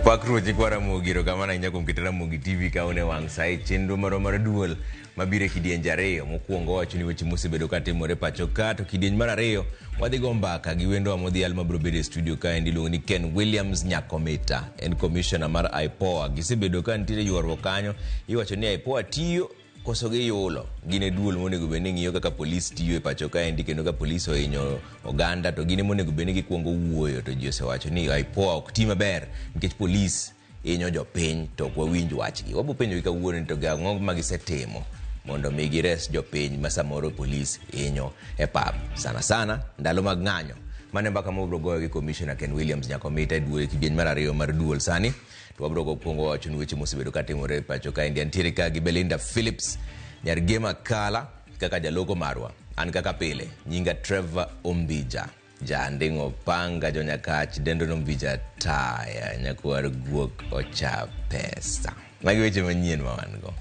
Opak Ruoth nyikwa Ramogi, erokamano ahinya kuom keto Ramogi TV ka une wang' sa e chenro marwa mar duol mabiro e kidienje ariyo. Mokwongo wawacho ni weche mosebedo ka timore pacho ka, to kidieny mar ariyo wadhi go mbaka gi wendowa modhial mabiro bedo e studio kaendi iluongo ni Ken Williams Nyakomita, en commissioner mar IPOA. Gisebedo ka nitiere ywaruok kanyo, iwacho ni IPOA tiyo koso giyulo. Gin e duol monego bed ni ng'iyo kaka polis tiyo e pacho kaendi kendo ka polis ohinyo oganda to gin ema onego bed ni gikwongo wuoyo to ji osewacho ni IPOA ok ti maber nikech polis hinyo jopiny to ok wawinj wachgi. Wabo penjogi kawuono ni to ang'o ma gisetimo mondo mi gires jopiny ma samoro polis hinyo e pap sana sana ndalo mag ng'anyo. Mano e mbaka ma wabiro goyo gi Commissioner Ken Williams Nyakomita e duol e kidieny mar ariyo mar duol sani. To wabiro go kuongo wacho ni weche mosebedo ka timore e pacho kaendi. Antiere ka gi Belinda Phillips, nyar Gema Kala, kaka jaloko marwa. An kaka pile, nyinga Trevor Ombija. Janding'o panga jonyakach dendo nombija taya nyakwar guok ocha pesa. Magi weche manyien ma wan go.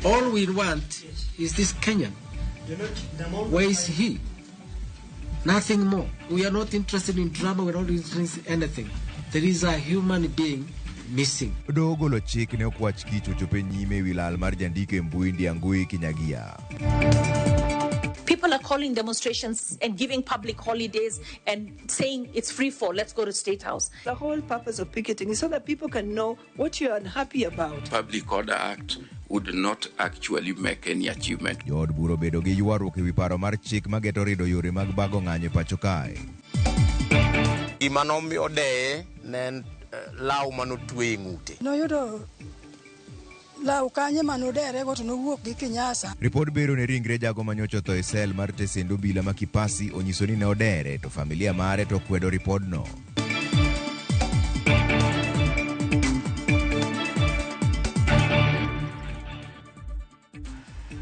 All we want is this Kenyan. Where is he? Nothing more. We are not interested in drama. We are not interested in anything. There is a human being missing. Doho ogolo chik ne okwach kich ochop e nyime ewi lal mar jandiko e mbui Ndiangui Kinyagia. People are calling demonstrations and giving public holidays and saying it's free for, let's go to State House. The whole purpose of picketing is so that people can know what you're unhappy about. Public Order Act would not actually make any achievement. Jood bura obedo gi ywaruok ewi paro mar chik mageto rido yore mag bago ng'anyo e pacho kae. Gima nomiyo odeye ne en law mane otwe e ng'ute. Noyudo law kanye mane oderego to nowuok gi kinyasa. Ripod bero ne ringre jago manyocha otho e sel mar tesend obila ma Kipasi onyiso ni ne odere to familia mare to okwedo ripodno.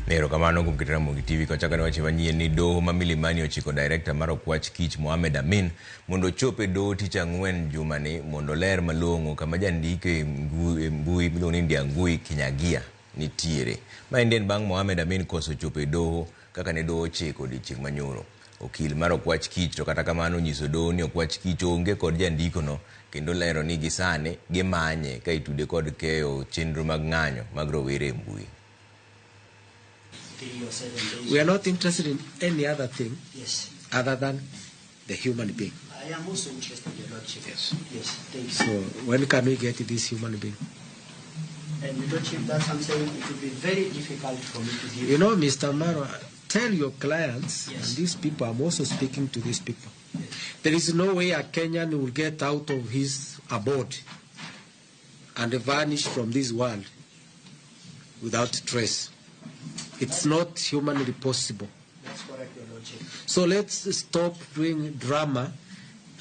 Erokamano kuom keto Ramogi TV kochako ne weche manyien ni doho ma Milimani ochiko director mar Okwach Kich Mohamed Amin mondo ochop e doho tich ang'wen jumani mondo oler malong'o kama jandiko e mbui miluongo ni Ndiangui Kinyagia nitiere. Maendi en bang' Mohamed Amin koso chopo e doho kaka ne doho ochiko odiochieng' manyoro. Okil mar Okwach Kich to kata kamano onyiso doho ni Okwach Kich onge kod jandikono kendo lero ni gisani gimanye ka itude kod keyo chenro mag ng'anyo mag rowere e mbui. We are not interested in any other thing Yes. other than the human being. I am also interested, Your Lordship. Yes. Yes, thank you. So when can we get this human being? And Your Lordship, that's something it will be very difficult for me to give. You know, Mr. Marwa, tell your clients Yes. and these people, I'm also speaking to these people. There is no way a Kenyan will get out of his abode and vanish from this world without trace. It's not humanly possible. That's correct, Your Lordship. So let's stop doing drama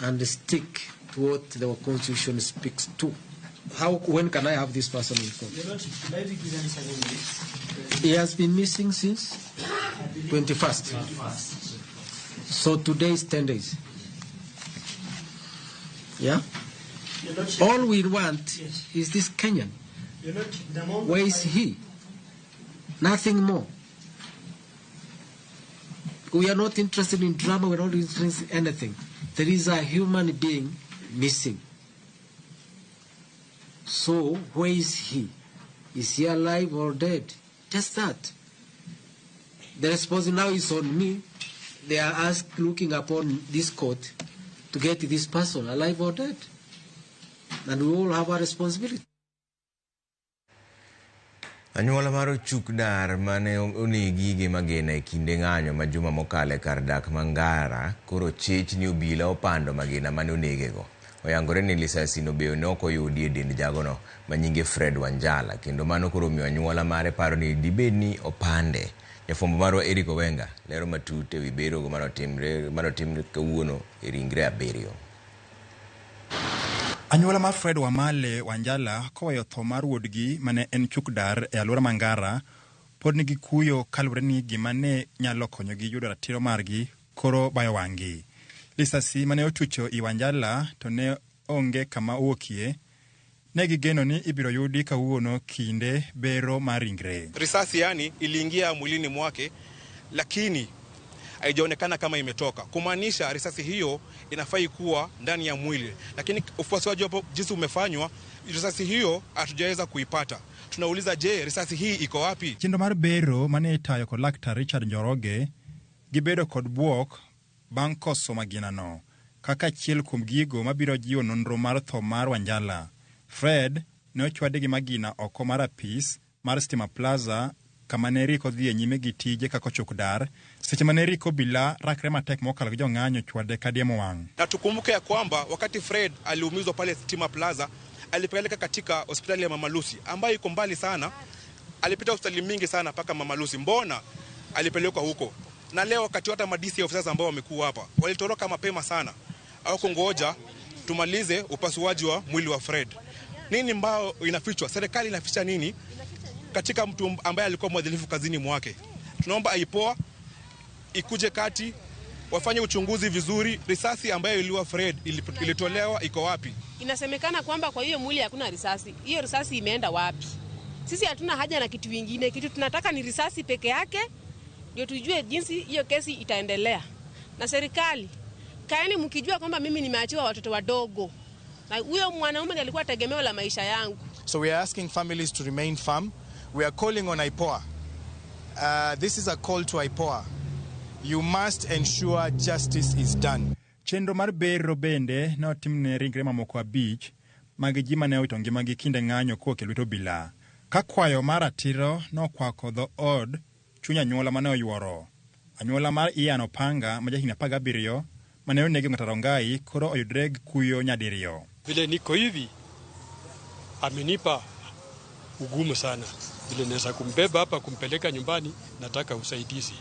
and stick to what the Constitution speaks to. When can I have this person in court? Your Lordship, should I be given 7 minutes? He has been missing since 21st. 21st. So today is 10 days. Yeah? Your Lordship, All we want Yes. is this Kenyan. Your Lordship, the moment Where is I he? Nothing more. We are not interested in drama, we are not interested in anything. There is a human being missing. So, where is he? Is he alive or dead? Just that. The response now is on me. They are looking upon this court to get this person alive or dead. And we all have a responsibility. Anyuola mar ochuk dar mane onegi gi magina e kinde ng'anyo ma juma mokalo e kar dak ma Ngara koro chich ni obila opando magina mane onegego. Oyangore ni lisasi no be ne ok oyudi e dend jagono ma nyinge Fred Wanjala kendo mano koro omiyo anyuola mare paro ni dibed ni opande. Jafwambo marwa Eric Owenga lero matut ewi berogo manotimre kawuono e ringre abiriyo. Anyuola mar Fred Wamale Wanjala koweyo tho mar wuodgi mane en chukdar e alwora ma Ngara pod nigi kuyo kaluwore ni gima ne nyalo konyogi yudo ratiro margi koro bayo wang'gi. Lisasi mane otucho i Wanjala to ne onge kama owuokie, ne gigeno ni ibiro yudi kawuono kinde bero mar ringre. Risasi yani iliingia mwilini mwake, lakini Haijaonekana kama imetoka, kumaanisha risasi hiyo inafai kuwa ndani ya mwili, lakini ufuasiaji hapo jinsi umefanywa, risasi hiyo hatujaweza kuipata. Tunauliza, je, risasi hii iko wapi? Chenro mar bero mane itayo kod Laktar Richard Njoroge gibedo kod bwok bang' koso maginano kaka achiel kuom gigo mabiro jiwo nonro mar tho mar Wanjala. Fred ne ochwadi gi magina oko mar apis mar Stima Plaza kama ne rik odhi nyime gi tije kaka ochuk dar seche mane rik obila rakre matek mokalo gi jong'anyo chwade kadiemo wang'. Na tukumbuke ya kwamba wakati Fred aliumizwa pale Stima Plaza alipeleka katika hospitali ya Mama Lucy ambayo iko mbali sana. Alipita hospitali mingi sana mpaka Mama Lucy, mbona alipelekwa huko? Na leo wakati hata madisi officers ambao wamekuwa hapa walitoroka mapema sana, au kungoja tumalize upasuaji wa mwili wa Fred. Nini mbao inafichwa? Serikali inaficha nini katika mtu ambaye alikuwa mwadilifu kazini mwake? Tunaomba IPOA ikuje kati, wafanye uchunguzi vizuri. Risasi ambayo iliua Fred ilitolewa iko wapi? Inasemekana kwamba kwa hiyo mwili hakuna risasi. Hiyo risasi imeenda wapi? Sisi hatuna haja na kitu kingine. Kitu tunataka ni risasi peke yake, ndio tujue jinsi hiyo kesi itaendelea. Na serikali, kaeni mkijua kwamba mimi nimeachiwa watoto wadogo, na huyo mwanaume alikuwa tegemeo la maisha yangu. So we are asking families to remain firm. We are calling on IPOA. This is a call to IPOA. You must ensure justice is done. Chenro mar bero bende ne otimne ringre mamoko 5 mag ji mane owito ngimagi kinde ng'anyo kowuok e lwet obila. Ka kwayo mar ratiro nokwako dho od chuny anyuola mane oyuoro. Anyuola mar Ian Opanga ma jahigni 17 mane onegi Ongata Rongai koro oyudre gi kuyo nyadiriyo. Vile niko hivi amenipa ugumu sana. Vile naweza kumbeba hapa kumpeleka nyumbani, nataka usaidizi.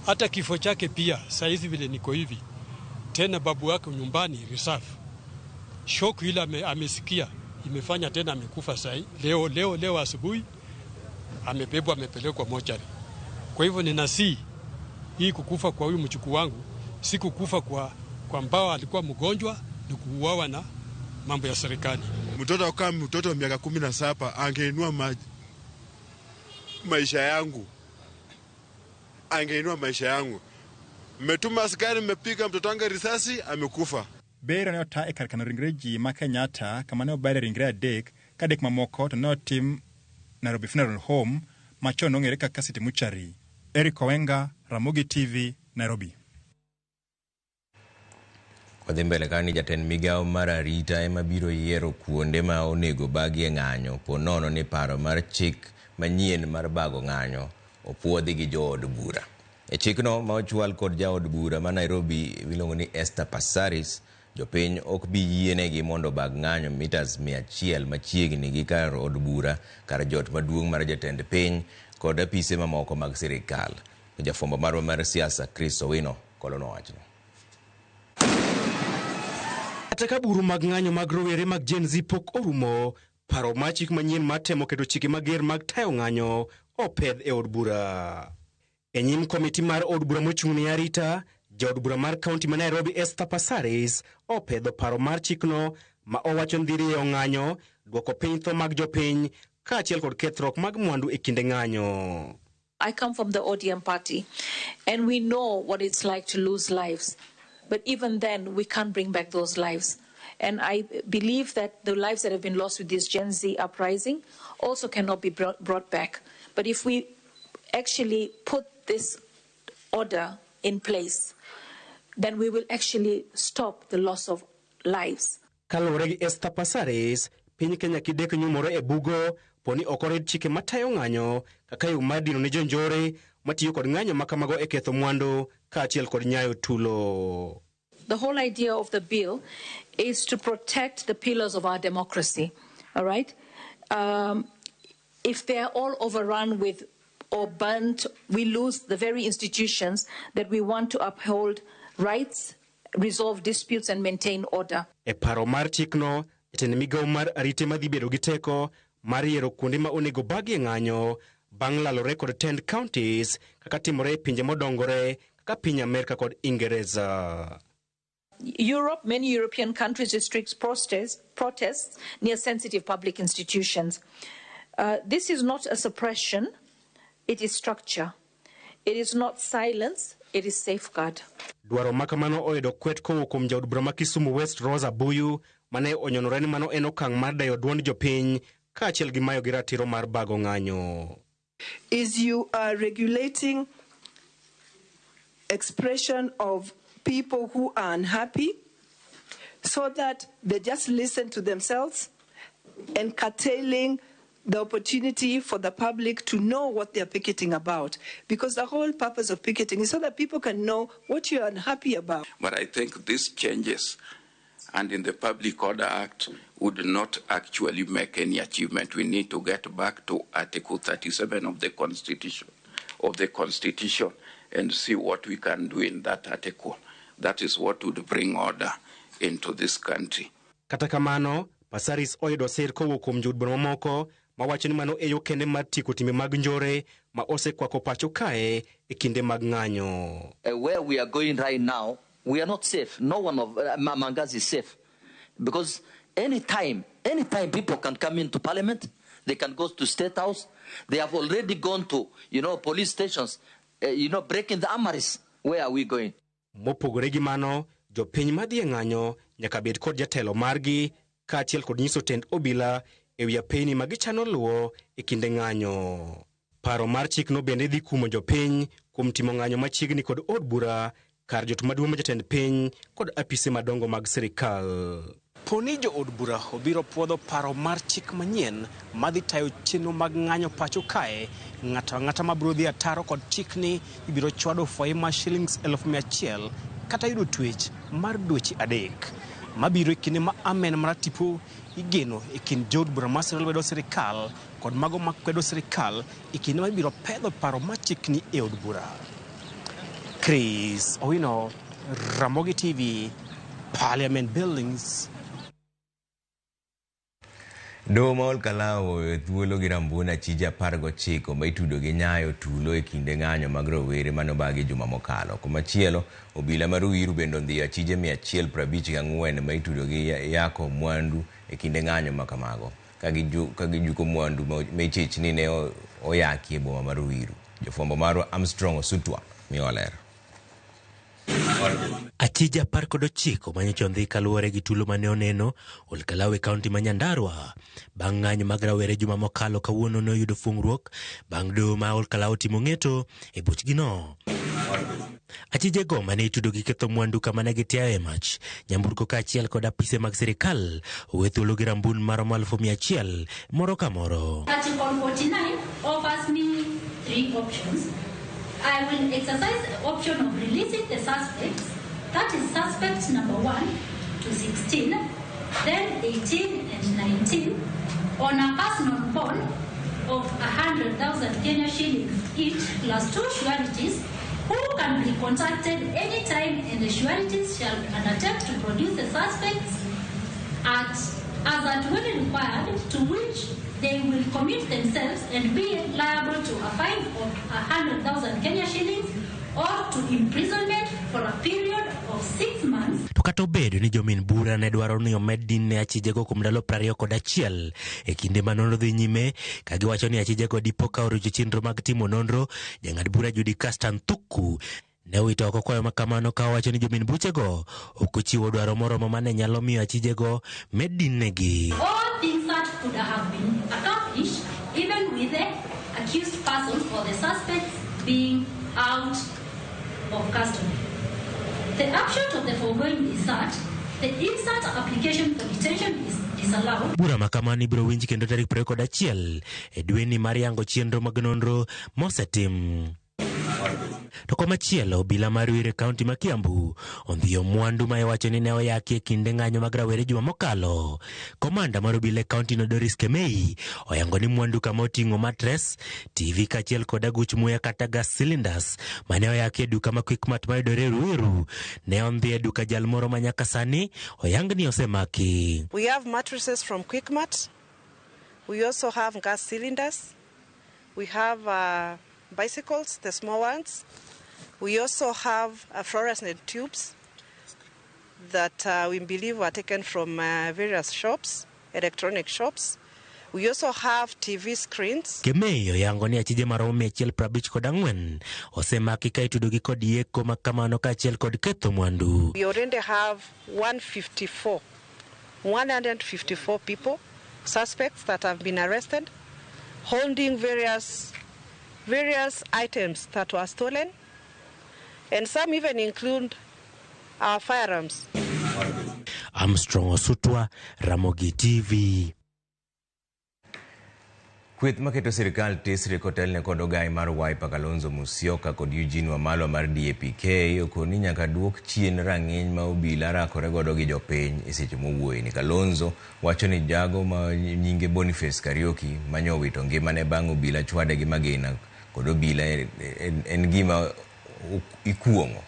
Hata kifo chake pia saizi vile niko hivi tena babu yake nyumbani reserve. Shock ile amesikia imefanya tena amekufa sai. Leo asubuhi amebebwa amepelekwa mochari. Kwa hivyo ninasi hii kukufa kwa huyu mchukuu wangu si kukufa kwa mbao alikuwa mgonjwa, ni kuuawa na mambo ya serikali. Mtoto kama mtoto wa miaka 17 angeinua maisha yangu. Angeinua maisha yangu. Mmetuma askari, mmepiga mtoto wangu risasi, amekufa. Bero ne ota e kar kano ringre ji ma Kenyatta kama ne obare ringre 3 ka 3 mamoko to ne otim Nairobi Funeral Home machon nong'ere kaka City Mortuary. Eric Owenga, Ramogi TV, Nairobi. Wadhi mbele kani jatend migawo mar arita ema biro yiero kuonde ma onego bagie ng'anyo po nono ni paro mar chik manyien mar bago ng'anyo opuodhi gi jood bura. E chikno ma ochwal kod jaod bura ma Nairobi miluongo ni Esther Passaris, jopiny ok bi yienegi mondo bag ng'anyo mitas 100 machiegni gi kar od bura, kar jot maduong' mar jatend piny kod apise mamoko mag sirikal. Jafwambo marwa mar siasa Chris Owino kolono wachno. Kata ka buru mag ng'anyo mag rowere mag Gen Z pok orumo, paro mar chik manyien mar temo keto chike mager mag tayo ng'anyo opedh e od bura. E nyim komiti mar od bura mochung' ne arita, jaod bura mar kaunti ma Nairobi Esther Passaris opedho paro mar chikno ma owacho ni dhi rieyo ng'anyo, duoko piny tho mag jopiny kaachiel kod kethruok mag mwandu e kinde ng'anyo. I come from the ODM party and we know what it's like to lose lives. But even then, we can't bring back those lives. And I believe that the lives that have been lost with this Gen Z uprising also cannot be brought back. But if we actually put this order in place, then we will actually stop the loss of lives. Kaluwore gi Esther Passaris, piny Kenya kidek nyumore e bugo poni ok orit chike matayo ng'anyo kaka yo mar dino ne jonjore matiyo kod ng'anyo makamago e ketho mwandu kaachiel kod nyayo tulo. The whole idea of the bill is to protect the pillars of our democracy, all right? If they are all overrun with or burnt, we lose the very institutions that we want to uphold rights, resolve disputes and maintain order. E paro mar chikno, jatend migawo mar arite madhi bedo gi teko mar yiero kuonde ma onego bagie ng'anyo bang' lalore kod tend counties kaka timore e pinje modongore kaka piny Amerka kod Ingereza. Europe, many European countries restrict protests near sensitive public institutions. This is not a suppression, it is structure. It is not silence, It is safeguard. Dwaro ma kamano oyudo kwet kowuok kuom jaod bura ma Kisumu West Rosa Buyu mane onyonore ni mano en okang' mar dayo duond jopiny kaachiel gi mayogi ratiro mar bago ng'anyo. Is you are regulating expression of people who are unhappy so that they just listen to themselves and curtailing the opportunity for the public to know what they're picketing about. Because the whole purpose of picketing is so that people can know what you're unhappy about. But I think these changes and in the Public Order Act would not actually make any achievement. We need to get back to Article 37 of the Constitution, and see what we can do in that article. That is what would bring order into this country. Kata kamano, Passaris oyudo sir kowuok kuom jood bura mamoko mawacho ni mano e yo kende mar tieko timbe mag njore ma osekwako pacho kae e kinde mag ng'anyo. Where we are going right now, we are not safe. No one of among us is safe. Because anytime people can come into parliament, they can go to State House. They have already gone to, police stations, breaking the armories. Where are we going? Mopogore gi mano, jopiny madhi e ng'anyo nyaka bed kod jatelo margi kaachiel kod nyiso tend obila e wi apeyni ma gichano luwo e kinde ng'anyo. Paro mar chikno bende dhi kumo jopiny kuom timo ng'anyo machiegni kod od bura, kar jot maduong' ma jatend piny kod apise madongo mag sirikal. Poni jo od bura obiro puodho paro mar chik manyien madhi tayo chenro mag ng'anyo pacho kae, ng'ato ang'ata mabiro dhi ataro kod chikni ibiro chwado fwai mar shillings 100,000 kata yudo twech mar dweche 3. Mabiro e kinde ma amen mar tipo igeno e kind jood bura masiro lwedo sirikal kod mago makwedo sirikal e kinde ma ibiro pedho paro mar chikni e od bura. Chris Owino, Ramogi TV, Parliament Buildings. Doho ma Olkalau oweyo thuolo gi Rambuna achije 19 ma itudo gi nyayo tulo e kinde ng'anyo mag rowere manobagi juma mokalo. Komachielo, obila mar Ruiru bende ondhiyo achije 154 ma itudo gi yako mwandu e kinde ng'anyo ma kamago, ka gijuko mwandu ma ichich ni ne oyaki e boma mar Ruiru. Jofwambo marwa Armstrong Osutwa miyo ler. Achije 19 manyocha ondhi kaluwore gi tulo mane oneno Olkalau e kaunti ma Nyandarua bang' ng'anyo mag rawere juma mokalo. Kawuono ne oyudo fungruok bang' doho ma Olkalau timo ng'eto e buchgino. Achije go mane itudo gi ketho mwandu kama ne gitiayo e mach nyamburko kaachiel kod apise mag sirikal owe thuolo gi rambun maromo 100,000 moro ka moro. Article 49 offers me 3 options. I will exercise the option of releasing the suspects, that is suspect number 1 to 16, then 18 and 19, on a personal bond of 100,000 Kenya shillings each, plus 2 sureties who can be contacted anytime, and the sureties shall undertake to produce the suspects as at when required, to which they will commit themselves and be liable to a fine of 100,000 Kenya shillings or to imprisonment for a period of 6 months. To kata obedo ni jomin bura ne dwaro ni omed din ne achijego kuom ndalo 21 e kinde ma nonro dhi nyime, ka giwacho ni achijego dipo ka orucho chenro mag timo nonro, jang'ad bura Judy Castan Thuku ne owito oko kwayo ma kamano ka owacho ni jomin buchego ok ochiwo dwaro moromo mane nyalo miyo achijego med din negi. All things that could have been accomplished even with the accused persons or the suspects being out of custody. The upshot of the foregoing is that the instant application for detention is disallowed. Bura ma kamano ibiro winji kendo tarik 21 e dweni mar yango chenro mag nonro mosetim. To komachielo, obila mar Ruiru e kaunti ma Kiambu ondhiyo mwandu ma iwacho ni ne oyaki e kinde ng'anyo mag rawere juma mokalo. Komanda mar obila e kaunti no Doris Kemei oyango ni mwandu kama oting'o matres, TV kaachiel kod aguch muya kata gas cylinders mane oyaki e duka ma Quickmart mayudore Ruiru ne ondhi e duka jal moro ma nyaka sani oyang ni osemaki. We have mattresses from Quickmart. We also have gas cylinders. We have bicycles, the small ones. We also have fluorescent tubes that we believe were taken from various shops, electronic shops. We also have TV screens. Kemei oyango ni achije maromo 154 osemaki ka itudogi kod yeko ma kamano kaachiel kod ketho mwandu. We already have 154 people, suspects that have been arrested, holding various items that were stolen, and some even include our firearms. Armstrong Osutwa, Ramogi TV. Kweth maketo sirikal tesre kotelne kod ogai mar Wiper Kalonzo Musyoka kod Eugene Wamalwa mar DAP-K okoni nyaka duok chien rang'iny ma obila rakore godo gi jopiny e seche mowuoye ni. Kalonzo wacho ni jago ma nyinge Boniface Kariuki manyo owito ngimane bang' obila chwade gi magina kod obila en gima ikuong'o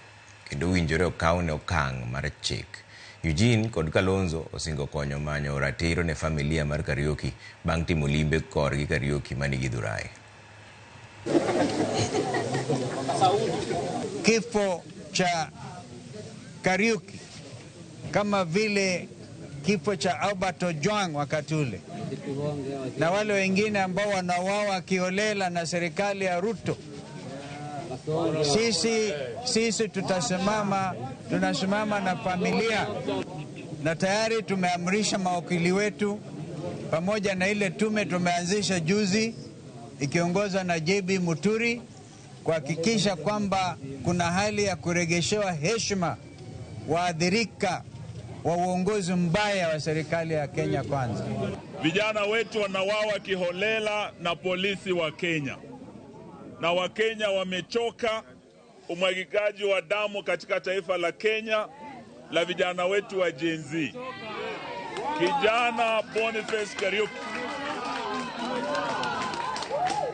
kendo winjore okawne okang' mar chik. Eugene kod Kalonzo osingo konyo manyo ratiro ne familia mar Kariuki bang' timo limbe korgi Kariuki mani Githurai. Kifo cha Kariuki kama vile kifo cha Albert Ojwang wakati ule na wale wengine ambao wanauawa kiolela na serikali ya Ruto, sisi tutasimama, tunasimama na familia, na tayari tumeamrisha mawakili wetu pamoja na ile tume tumeanzisha juzi ikiongozwa na JB Muturi kuhakikisha kwamba kuna hali ya kuregeshewa heshima waathirika wa uongozi mbaya wa serikali ya Kenya Kwanza. Vijana wetu wanauawa kiholela na polisi wa Kenya, na Wakenya wamechoka umwagikaji wa damu katika taifa la Kenya la vijana wetu wa Gen Z. Kijana Boniface Kariuki,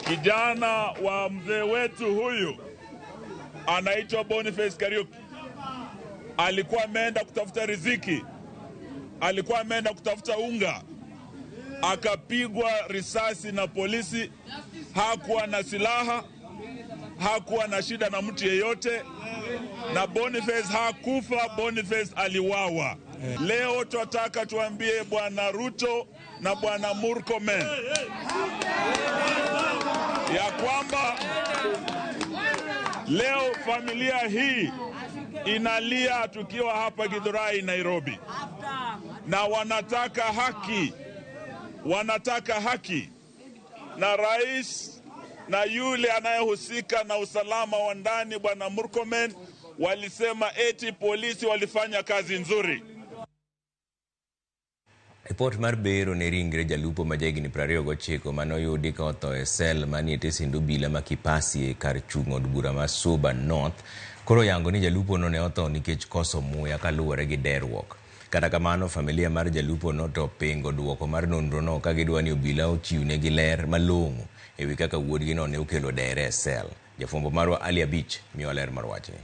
kijana wa mzee wetu huyu anaitwa Boniface Kariuki, alikuwa ameenda kutafuta riziki, alikuwa ameenda kutafuta unga, akapigwa risasi na polisi. Hakuwa na silaha, hakuwa na shida na mtu yeyote, na Boniface hakufa. Boniface aliwawa. Leo tunataka tuambie Bwana Ruto na Bwana Murkomen ya kwamba leo familia hii inalia tukiwa hapa Githurai, Nairobi, na wanataka haki, wanataka haki. Na rais na yule anayehusika na usalama wa ndani Bwana Murkomen walisema eti polisi walifanya kazi nzuri. Ripot mar bero ne ringre jalupo ma jahigni 29 manoyudi ka otho e sel manie tesend obila ma Kipasi e kar chung' od bura ma Suba North koro yango ni jalupo no ne otho nikech koso muya kaluwore gi derruok. Kata kamano, familia mar jalupo no to pingo duoko mar nonrono ka gidwa ni obila ochiwnegi ler malong'o ewi kaka wuodgino ne okelo dere e sel. Jafwambo marwa Ali Abich miyowa ler mar wachni.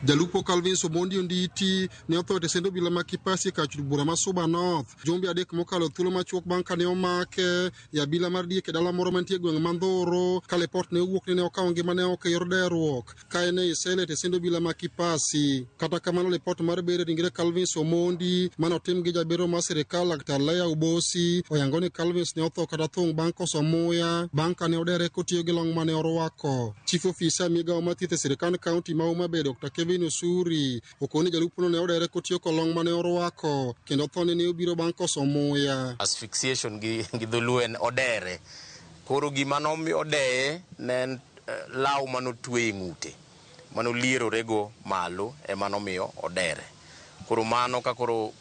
Jalupo Calvin Somondi Onditi ne otho e tesend obila ma Kipasi kar chung' bura ma Suba North jumbe 3 mokalo thuolo machuok bang' kane omake e abila mar diek e dala moro mantie e gweng' ma Ndhoro ka lipot ne owuok ni ne okawo ngimane oko e yor derruok ka en ei sel e tesend obila ma Kipasi. Kata kamano, lipot mar bero ringre Calvin Somondi mane otim gi jabero mar sirikal Laktar Leah Ubosi oyango ni Calvin ne otho kata thung' bang' koso muya bang' kane odere kotiyo gi long mane orwako. Chief ofisa migawo mar thieth e sirikand kaunti ma Homa Bay Dr. Kevin Osuri okoni jalupono ne odere kotiyo kod long mane orwako kendo thone ne obiro bang' koso muya. Asphyxiation gi dholuo en odere. Koro gima nomiyo odeye ne en law manotwe e ng'ute manolierorego malo ema nomiyo odere. Koro mano ka koro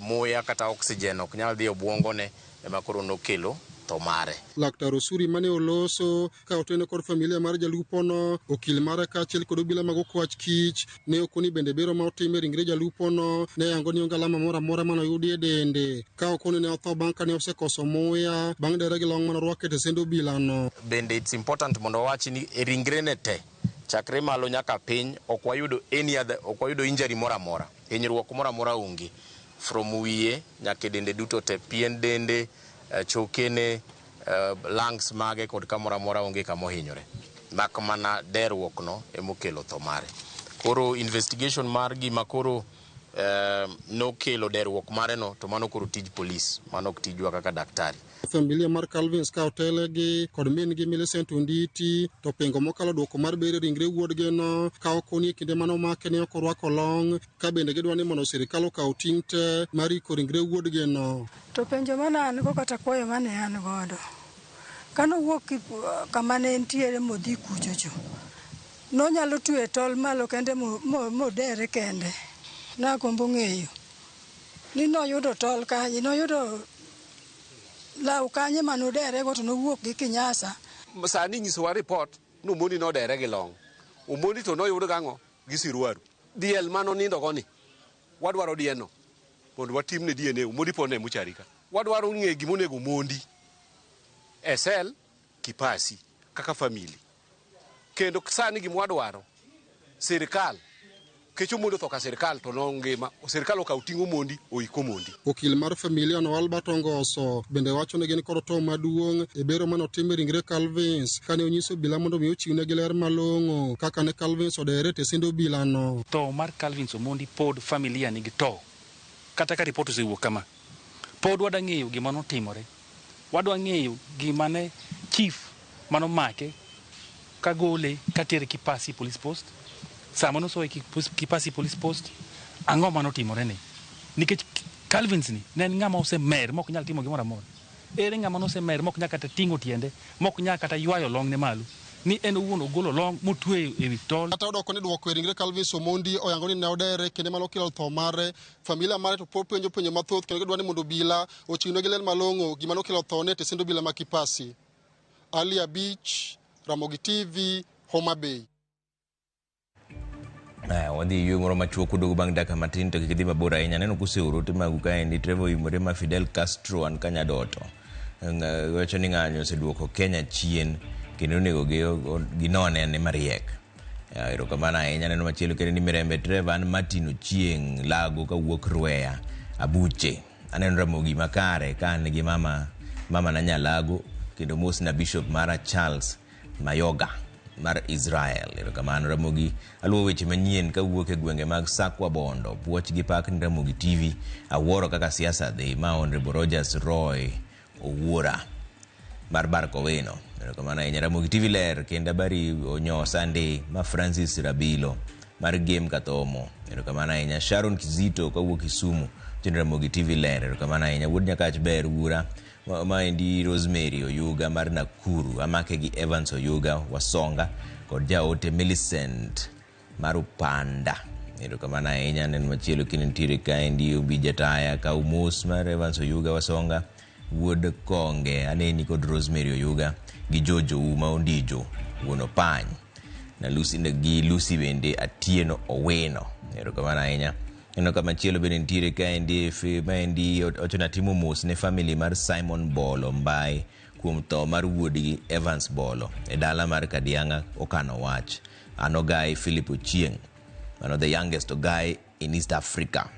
muya kata oxygen ok nyal dhi e obwongone ema koro nokelo tho mare. Laktar Osuri mane oloso ka oteno kod familia mar jalupono, okil mare kaachiel kod obila mag okwach kich ne okoni bende bero ma otim e ringre jalupono ne yango ni onge alama moro amora mane oyudi e dende ka okoni ne otho bang' kane osekoso muya bang' dere gi long mane orwako e tesend obilano. Bende it's important mondo wawach ni e ringrene te chakre malo nyaka piny ok wayudo any other, ok wayudo injury moro amora, hinyruok moro amora onge from wiye nyaka e dende duto te, pien dende, chokene, lungs mage kod kamoro amora onge kama ohinyore, mak mana derruok no emokelo tho mare. Koro investigation mar gima koro Nokelo derruok mare no, to mano koro tij polis, mano ok tijwa kaka daktari. Familia mar Calvins ka otelegi kod min-gi Millicent Onditi to pingo mokalo duoko mar bero ringre wuodgi no ka ok nie kinde mane omake ne ok orwako long ka bende gidwa ni mondo sirikal okaw ting' te mar iko ringre wuodgi no. To penjo mane an go kata kwayo mane an godo, kanowuok kama ne entiere modhi kuchocho, nonyalo twe tol malo kende modere kende. Nagombo ng'eyo ni noyudo tol kanye, noyudo law kanye manodere go to nowuok gi kinyasa. Sani nyisowa report ni Omondi nodere gi long. Omondi to noyud gang'o? Gi siruaru. Diel manonindo go ni, wadwaro dieno mondo watimne DNA. Omondi pod ne mochari ka. Wadwaro ng'eyo gimonego Omondi e sel Kipasi kaka family. Kendo sani gima wadwaro, sirikal, kech Omondi otho ka sirikal to nongima, sirikal okaw ting' Omondi oik Omondi. Okil mar familia no Albert Ongoso bende wacho ni gin kod to maduong' e bero mane otim e ringre Calvins kane onyiso obila mondo mi ochiwnegi ler malong'o kaka ne Calvins odere e tesend obila no. Tho mar Calvins Omondi pod familia nigi to. Kata ka ripot osewuok kama, pod wadwa ng'eyo gima notimore. Wadwa ng'eyo gima ne chief manomake kagole katere Kipasi Police Post. Sama nosoye Kipasi Police Post, ang'o manotimore ne? Nikech Calvins ni ne en ng'ama osemer mok nyal timo gimoro amora. Ere ng'ama nosemer mok nyal kata ting'o tiende, mok nyal kata ywayo longne malo. Ni en owuon ogolo long motweyo ewi tol. Kata odoko ni duoko e ringre Calvins Omondi oyango ni ne odere kinde mane okelo tho mare, familia mare to pod penjo penjo mathoth kendo gidwa ni mondo obila ochiwnegi ler malong'o gima nokelo thone e tesend obila ma Kipasi. Ali Abich, Ramogi TV, Homa Bay. Aya, wadhi e yweyo moro machuok kuduogo bang' dakika matin to kik idhi mabor ahinya. Aneno kuseoro ote magu kaendi. Trevor Oimore ma Fidel Castro an Kanyadoto. Wacho ni ng'anyo oseduoko Kenya chien kendo onego ginone ane mariek. Erokamano ahinya. Aneno machielo kendo ni Mirembe Trevor an Martin Ochieng' Lago kawuok Rweya Abuche. Aneno Ramogi makare ka an gi mama na Nyalago kendo mos na Bishop mara Charles Mayoga mar Israel. Erokamano Ramogi. Aluwo weche manyien kawuok e gwenge mag Sakwa Bondo. Puoch gi pak ni Ramogi TV. Awuoro kaka siasa dhi. Ma Honorable Rogers Roy Owuora mar Barkowino. Erokamano ahinya. Ramogi TV ler kendo habari onyosa ndi ma Francis Rabilo mar Game Kathomo. Erokamano ahinya. Sharon Kizito kawuok Kisumu. Chenro Ramogi TV ler. Erokamano ahinya. Wuod Nyakach ber wuora. Maendi Rosemary Oyuga mar Nakuru. Amake gi Evans Oyuga Wasonga kod jaote Millicent mar Upanda. Erokamano ahinya. Neno machielo kendo nitiere kaendi Obi Jataya ka umos mar Evans Oyuga Wasonga wuod Konge. Aneni kod Rosemary Oyuga gi Jojo Uma Ondijo wuon Opany na Lucy gi Lucy bende Atieno Owino. Erokamano ahinya. Neno kama chielo bende nitiere kaendi maendi owacho ni atimo mos ne family mar Simon Bolo Mbai kuom tho mar wuodgi Evans Bolo e dala mar Kadianga okano wach. An Ogai Philip Ochieng', mano the youngest Ogai in East Africa.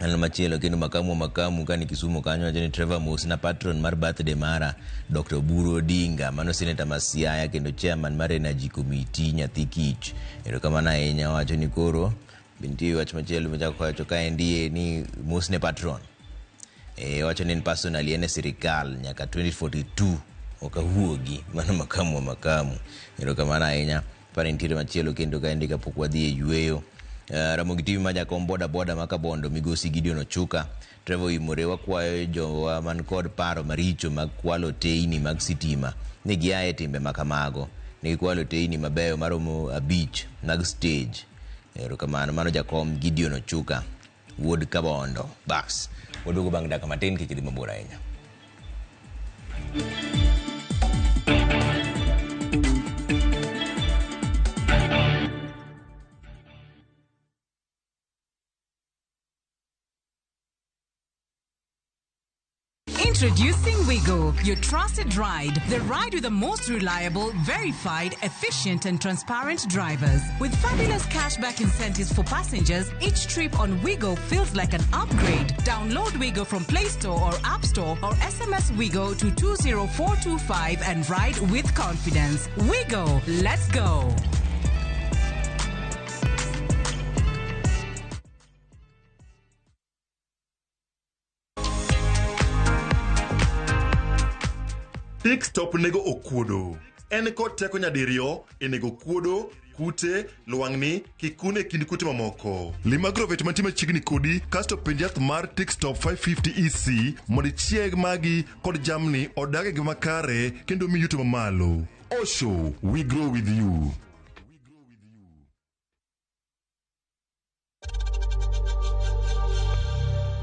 Aneno machielo kendo makamu kani Kisumu kanyo wacho ni Trevor mos na patron mar birthday mara Dr. Oburu Odinga, mano senator ma Siaya kendo chairman mar Energy Committee nyathi kich. Erokamano ahinya. Wacho ni koro nitie wach machielo machako wacho kaendi ni mos ne patron. Wacho ni en personally en e sirikal nyaka 2042 ok awuogi. Mano makamu. Erokamano ahinya. Pare nitiere machielo kendo kaendi kapok wadhi e yweyo. Ramogi TV ma jakom boda boda ma Kabondo migosi Gideon Ochuka. Trevor Oimore wakwayo jowa man kod paro maricho mag kwalo teyni mag sitima ni gia e timbe makamago. Ne gikwalo teyni mabeyo maromo 5 mag stage. Erokamano. Mano jakom Gideon Ochuka wuod Kabondo. Bas, waduogo bang' dakika matin kik idhi mabor ahinya. Introducing Wigo, your trusted ride. The ride with the most reliable, verified, efficient, and transparent drivers. With fabulous cashback incentives for passengers, each trip on Wigo feels like an upgrade. Download Wigo from Play Store or App Store or SMS Wigo to 20425 and ride with confidence. Wigo, let's go. Tick Stop nego okuodo. En kod teko nyadiriyo e nego okuodo, kute, lwang'ni, kikun e kind kute mamoko. Lim agrovet mantie machiegni kodi kasto penj yath mar Tick Stop 550 EC mondo ichieg magi kod jamni odag e ngima makare kendo mi yuto mamalo. Osho, we grow with you.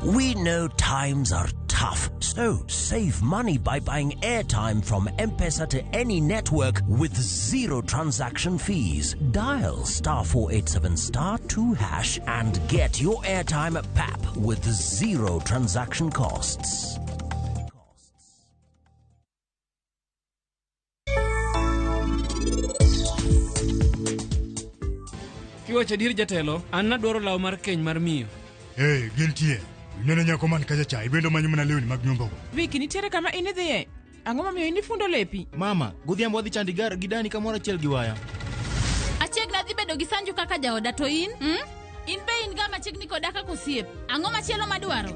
We know times are tough, so save money by buying airtime from M-Pesa to any network with zero transaction fees. Dial star 487 star 2 hash and get your airtime at PAP with zero transaction costs. Kiwacho adier jatelo, an nadwaro law mar keny mar miyo. Hey, gintie. Ineno nyako man kacha cha, ibendo manyo mana lewni mag nyombogo. Viki, nitiere kama in idhiye? Ang'o momiyo in ifundo lepi? Mama, godhiambo wadhi Chandigarh gi Dani kamoro achiel gi waya. Achiegni adhi bedo gi Sanju kaka jaoda to in? In be in ga machiegni koda kaka osiep. Ang'o machielo madwaro?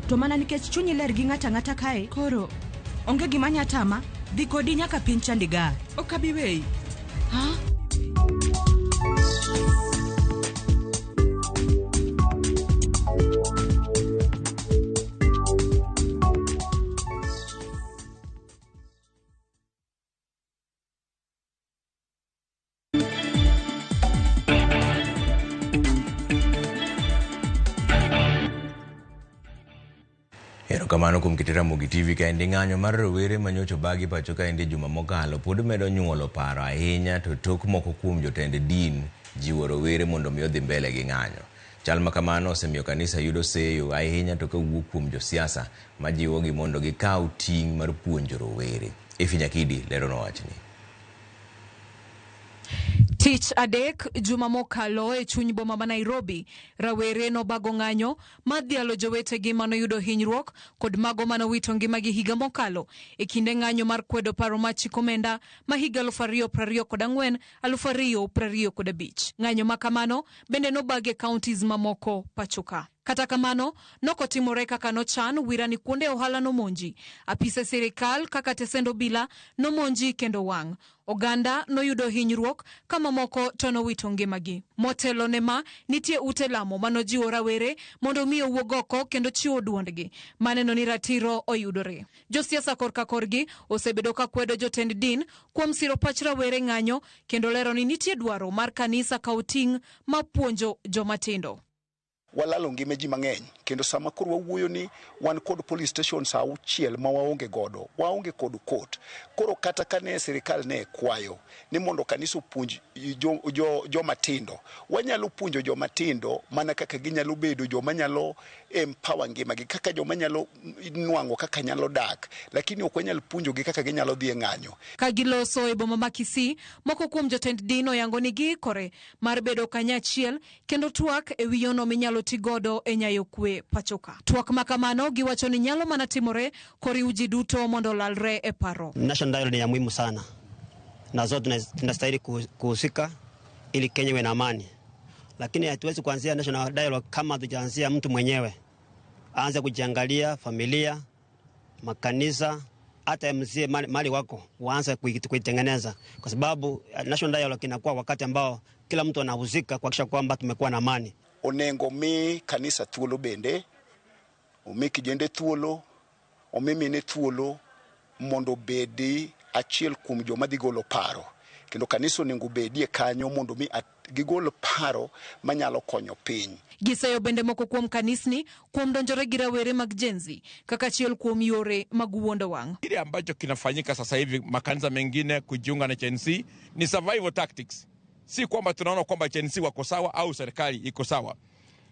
To mana nikech chunyi ler gi ng'ato ang'ata kae, koro onge gima nya tama, dhi kodi nyaka piny Chandigarh. Ok abi weyi. Ha? Erokamano kuom kit Ramogi TV kaendi ng'anyo mar rowere manyocha obagi pacho kaendi juma mokalo pod medo nyuolo paro ahinya to tok moko kuom jotend din jiwo rowere mondo mi odhi mbele gi ng'anyo. Chal ma kamano osemiyo kanisa yudo seyo ahinya to kawuok kuom josiasa majiwogi mondo gikaw ting' mar puonjo rowere. Efi Nyakidi leronwa wachni. Tich adek juma mokalo e chuny boma ma Nairobi, rawere nobago ng'anyo madhialo jowetegi manoyudo hinyruok kod mago manowito ngimagi higa mokalo e kinde ng'anyo mar kwedo paro mar chik omenda ma higa 2024 2025. Ng'anyo ma kamano bende nobagi e counties mamoko pachoka. Kata kamano, nokotimore kaka nochan wirani kuonde ohala nomonji. Apise sirikal kaka tesend obila nomonji kendo wang'. Oganda noyudo hinyruok ka mamoko to nowito ngimagi. Motelo ne ma, nitie ute lamo manojiwo rawere mondo mi owuog oko kendo chiwo duondgi. Maneno ni ratiro oyudore. Josiasa korka korgi osebedo ka kwedo jotend din kuom siro pach rawere ng'anyo kendo lero ni nitie dwaro mar kanisa kawo ting' ma puonjo jomatindo. Walalo ngima ji mang'eny kendo sama koro wawuoyo ni wan kod police station sa auchiel ma waonge godo, waonge kod court. Koro kata kane sirikal ne kwayo ni mondo kanisa opuonj joma tindo, wanyalo puonjo joma tindo mana kaka ginyalo bedo joma nyalo empower ngimagi, kaka joma nyalo nwang'o kaka nyalo dak, lakini ok wanyal puonjogi kaka ginyalo dhi e ng'anyo. Ka giloso e boma ma Kisii, moko kuom jotend din oyango ni giikore mar bedo kanyachiel kendo twak e wi yono minyalo tigodo e nyayo kwe pachoka. Twak ma kamano giwacho ni nyalo mana timore koriw ji duto mondo olalre e paro. National dialogue ni ya muhimu sana na zote tunastahili kuhusika ili Kenya iwe na amani, lakini hatuwezi kuanzia national dialogue kama hatujaanzia mtu mwenyewe. Aanze kujiangalia familia, makanisa, hata mzee mali wako waanze kuitengeneza, kwa sababu national dialogue inakuwa wakati ambao kila mtu anahusika kuhakikisha kwamba tumekuwa na amani. Onengo mi kanisa thuolo bende, omi kijende thuolo, omi mine thuolo mondo obedi achiel kuom joma dhi golo paro. Kendo kanisa onego bedie kanyo mondo mi gigol paro manyalo konyo piny. Giseyo bende moko kuom kanisni kuom donjore gi rawere mag Gen Z kaka achiel kuom yore mag wuondo wang'. Kile ambacho kinafanyika sasa hivi makanisa mengine kujiunga na Gen Z ni survival tactics. Si kwamba tunaona kwamba Gen Z wako sawa au serikali iko sawa.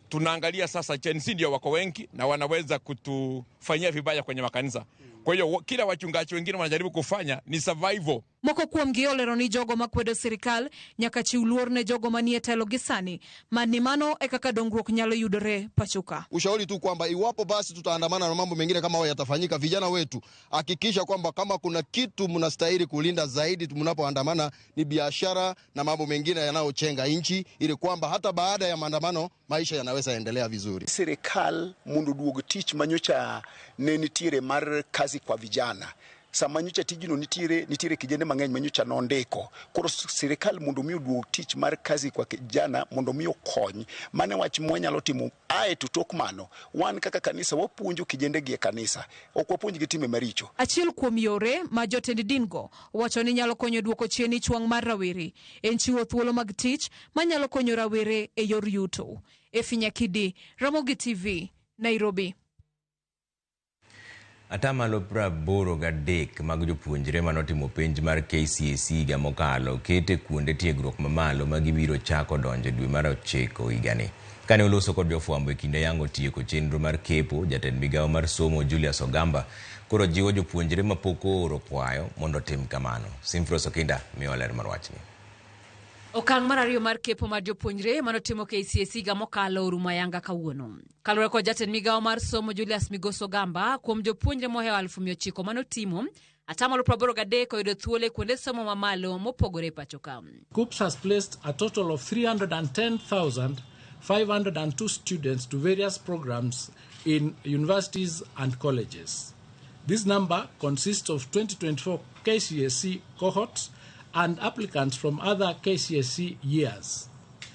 Tunaangalia sasa Gen Z ndio wako wengi na wanaweza kutufanyia vibaya kwenye makanisa. Kwa hiyo kila wachungaji wengine wanajaribu kufanya ni survival. Moko kuom gi olero ni jogo makwedo sirikal nyaka chiw luor ne jogo manie telo gi sani, mani mano e kaka dongruok nyalo yudore pachoka. Ushauri tu kwamba iwapo basi tutaandamana na mambo mengine kama hayo yatafanyika, vijana wetu hakikisha kwamba kama kuna kitu mnastahili kulinda zaidi mnapoandamana ni biashara na mambo mengine yanayochenga nchi, ili kwamba hata baada ya maandamano maisha yanaweza endelea vizuri. Sirikal mondo duog tich manyocha ne nitiere mar kazi kwa vijana. Sama nyocha tijno nitiere, nitiere kijende mang'eny ma nyocha nondiko. Koro sirikal mondo mi oduog tich mar kazi kwa kijana mondo mi okony. Mano e wach mwanyalo timo. Ae to tok mano, wan kaka kanisa wapuonjo kijende gi e kanisa. Ok wapuonj gi timbe maricho. Achiel kuom yore ma jotend din go wacho ni nyalo konyo duoko chien ich wang' mar rawere en chiwo thuolo mag tich manyalo konyo rawere e yor yuto. Effie Nyakidi, Ramogi TV, Nairobi. Atamalo 83 mag jopuonjre manotimo penj mar KCSE higa mokalo oket e kuonde tiegruok mamalo ma gibiro chako donjo dwe mar 9 higani. Kane oloso kod jofwambo e kinde yango tieko chenro mar kepo, jatend migawo mar somo Julius Ogamba koro jiwo jopuonjre mapok ooro kwayo mondo otim kamano. Simfros Okinda miyo ler mar wachni. Okang' mar ariyo mar kepo mar jopuonjre manotimo KCSE higa mokalo orumo ayanga kawuono. Kaluwore kod jatend migawo mar somo Julius Migosi Ogamba, kuom jopuonjre mohewo 900,000 manotimo, atamalo 83 oyudo thuolo e kuonde somo mamalo mopogore e pacho ka. KUCCPS has placed a total of 310,502 students to various programs in universities and colleges. This number consists of 2024 KCSE cohorts and applicants from other KCSE years.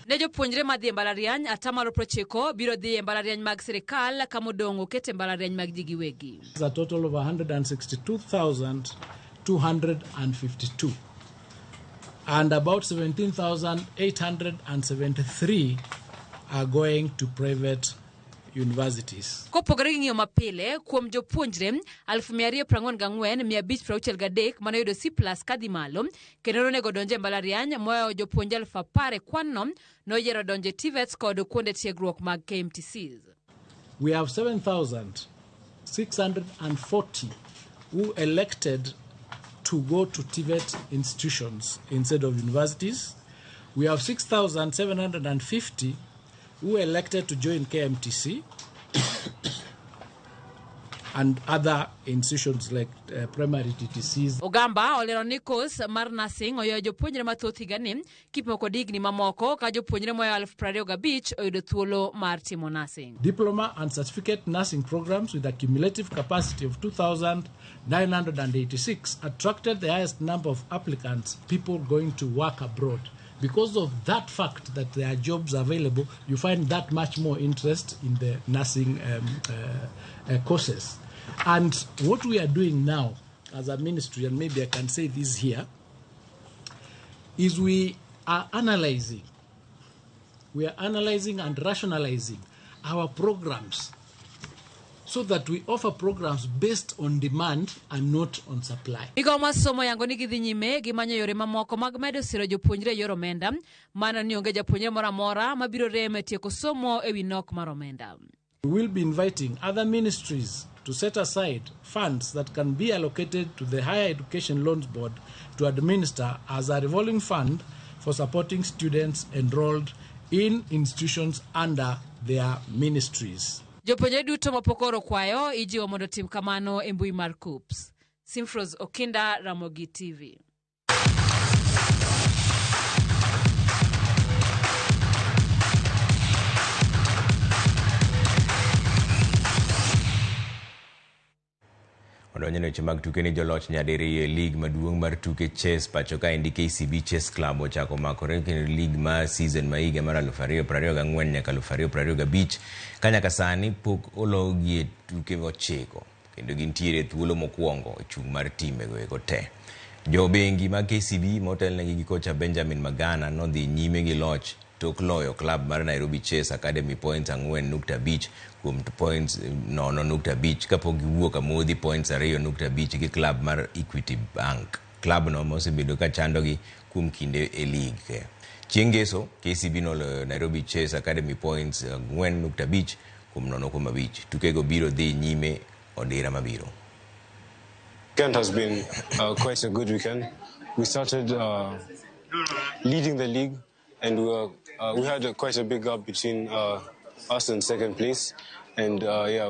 Ne jopuonjre madhi e mbalariany, atamalo 90 biro dhi e mbalariany mag sirikal ka modong' oket e mbalariany mag ji giwegi. A total of 162,252 and about 17,873 are going to private universities. Kopogore gi ng'iyo mapile kuom jopuonjre 244,563 manoyudo C+ kadhi malo kendo nonego donjo e mbalariany mohewo jopuonje 10,000 e kwan no noyiero donjo e TVETs kod kuonde tiegruok mag KMTCs. We have 7,640 who elected to go to TVET institutions instead of universities. We have 6,750 who elected to join KMTC and other institutions like primary TTCs. Ogamba olero ni kos mar nursing oyoyo jopuonjre mathoth higani kipimo kod higni mamoko ka jopuonjre mohewo 25,000 oyudo thuolo mar timo nursing. Diploma and certificate nursing programs with a cumulative capacity of 2,986 attracted the highest number of applicants, people going to work abroad. Because of that fact that there are jobs available, you find that much more interest in the nursing courses. And what we are doing now as a ministry, and maybe I can say this here, is we are analyzing. We are analyzing and rationalizing our programs so that we offer programs based on demand and not on supply. Migawo mar somo yango ni gidhi nyime gi manyo yore mamoko mag medo siro jopuonjre e yor omenda, mano ni onge japuonjre moro amora mabiro rem e tieko somo ewi nok mar omenda. We will be inviting other ministries to set aside funds that can be allocated to the Higher Education Loans Board to administer as a revolving fund for supporting students enrolled in institutions under their ministries. Jopuonjre duto mapok ooro kwayo ijiwo mondo otim kamano e mbui mar KUCCPS. Simfros Okinda, Ramogi TV. Odonjo ne weche mag tuke ni joloch nyadiriyo e lig maduong' mar tuke chess pacho kaendi KCB Chess Club ochako makore kendo lig mar season ma higa mar 2024 nyaka 2025 ka nyaka sani pok ologi e tuke 9 kendo gintiere e thuolo mokwongo e chung' mar timbe go eko te. Jo bengi mag KCB motelnegi gi kocha Benjamin Magana nodhi nyime gi loch tok loyo club mar Nairobi Chess Academy points 4.5 kuom points 0.5 kapok giwuok amodhi points 2.5 gi club mar Equity Bank. Club no mosebedo ka chandogi kuom kinde e league. Chieng' ngeso KCB noloyo Nairobi Chess Academy points 4.5 kuom 0.5. Tukego biro dhi nyime odira mabiro. Weekend has been quite a good weekend. We started leading the league, and we had quite a big gap between us and second place. And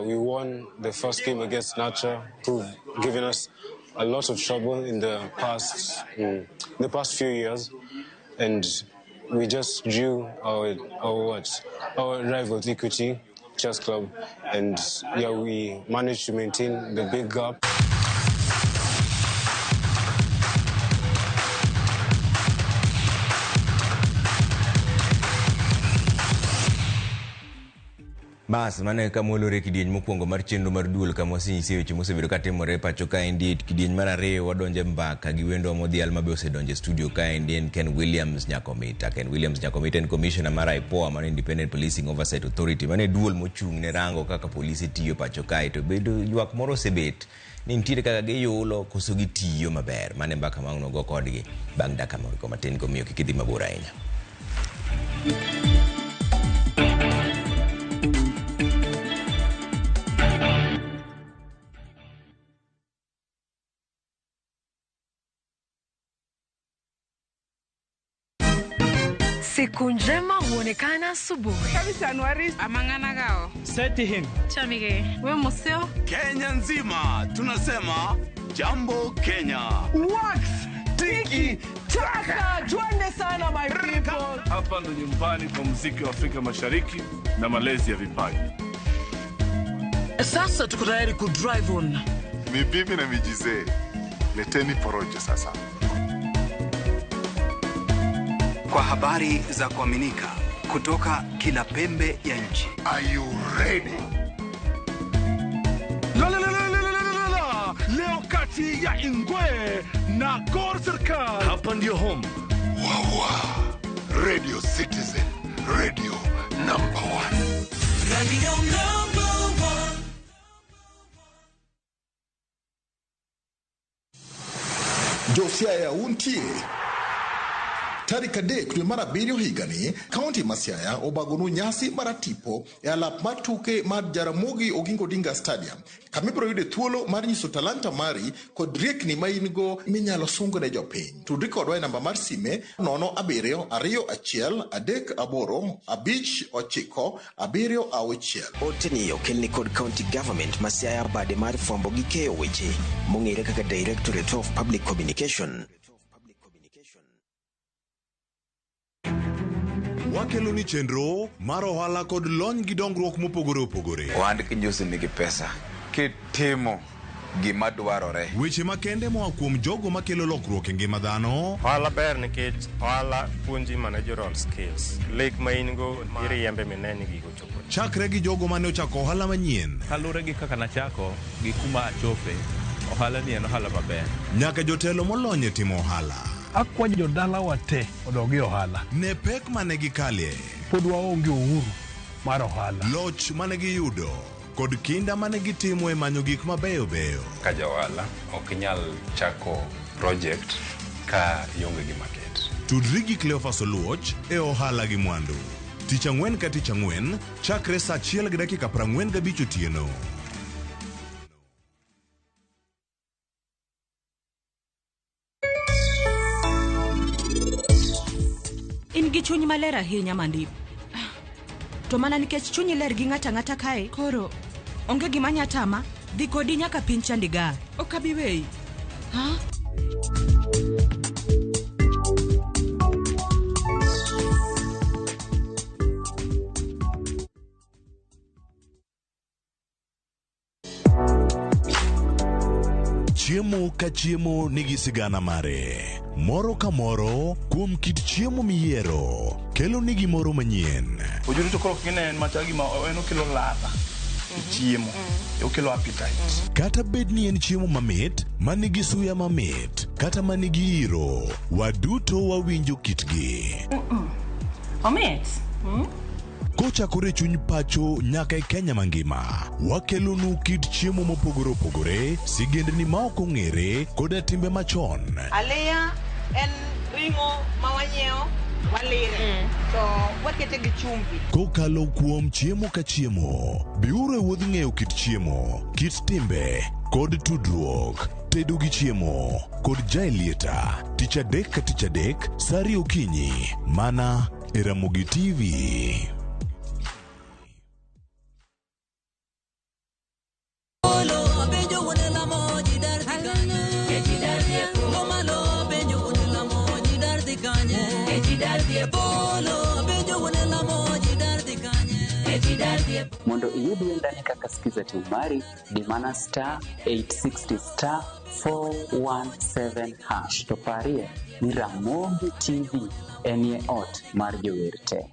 we won the first game against Nacha, who've given us a lot of trouble in the past few years, and we just drew our rivals Equity Chess Club, and we managed to maintain the big gap. Bas, mano e kama walore e kidieny mokwongo mar chenro mar duol kama wasenyisi weche mosebedo katimore pacho kaendi. Kidieny mar ariyo wadonjo e mbaka gi wendwa modhial ma be osedonjo e studio kaendi en Ken Williams Nyakomita. Ken Williams Nyakomita en commissioner mar IPOA, mano Independent Policing Oversight Authority, mano e duol mochung' ne rango kaka polise tiyo pacho kae. To bedo ywak moro osebet ni nitiere kaka giyulo koso gitiyo maber. Mano e mbaka ma wang' go kodgi bang' dakika moko matin, komiyo kik idhi mabor ahinya. Siku njema huonekana asubuhi. Kabisa Anuari amang'ana gao. Seti him. Chamige. We museo. Kenya nzima tunasema jambo Kenya. Wax tiki taka, twende sana my people. Hapa ndo nyumbani kwa muziki wa Afrika Mashariki na malezi ya vipaji. Sasa tuko tayari ku drive on. Ni bibi na mijizee, leteni porojo sasa. Kwa habari za kuaminika kutoka kila pembe ya nchi. Are you ready? La, la, la, la, la, la, la, la. Leo kati ya Ingwe na Gor Serikal. Hapa ndio home. Wawa. Radio Citizen, radio number 1. Radio number 1. Josiaya untie tarik 3 dwe mar 7 higani, kaunti ma Siaya obagonu nyasi maratipo e alap mar tuke mar Jaramogi Oginga Odinga Stadium, kama ibiro yude thuolo mar nyiso talanta mari kod riekni ma in go minyalo sungo ne jopiny. Tudri kodwa e namba mar sime 0 7 2 1 3 8 5 9 7 6. Oteni okelni kod County Government ma Siaya bade mar fwambo gi keyo weche mong'ere kaka Directorate of Public Communication. Wakelo ni chenro mar ohala kod lony gi dongruok mopogore opogore. Ohand kinjusi nigi pesa kitimo gima dwarore. Weche makende moa kuom jogo makelo lokruok e ngima dhano. Ohala ber nikech ohala puonji managerial skills. Lek ma in go iriembe mine ni gigo chopo. Chakre gi jogo mane ochako ohala manyien. Kaluwore gi kaka nachako gi kuma achope, ohala ni en ohala maber. Nyaka jotelo molony e timo ohala. Akwayo jodalawa te odog e ohala. Ne pek mane gikalie. Pod waonge uhuru mar ohala. Loch mane giyudo kod kinda mane gitimo e manyo gik mabeyo beyo. Ka ja ohala ok inyal chako project ka ionge gi market. Tudri gi Cleophas Oluoch e ohala gi mwandu. Tich ang'wen ka tich ang'wen chakre saa 1:45 otieno. In gi chuny maler ahinya Mandip. To mana nikech chunyi ler gi ng'ata ng'ata kae, koro onge gima nya tama, dhi kodi nyaka piny Chandigarh. Ok abi weyi. Ha? Chiemo ka chiemo nigi sigana mare. Moro ka moro kuom kit chiemo miyiero kelo ni gimoro manyien. Ojuri to koro kine en machal gima en okelo ladha e chiemo, okelo appetite. Kata bed ni en chiemo mamit, manigi suya mamit, kata manigi iro, waduto wawinjo kitgi. Omit. Kochakore chuny pacho nyaka e Kenya mangima, wakelonu kit chiemo mopogore opogore, sigendni ma ok ong'ere koda timbe machon. Aliya en ring'o ma wanyiewo walire to wakete gi chumbi. Kokalo kuom chiemo ka chiemo, biuru e wuodh ng'eyo kit chiemo, kit timbe kod tudruok. Tedo gi chiemo kod Jaelieta, tich adek ka tich adek, saa ariyo okinyi, mana e Ramogi TV. Mondo iyud wendani kaka Skiza Tune mari, di mana star 860 star 417 hash. To parie ni Ramogi TV enie ot mar jower te.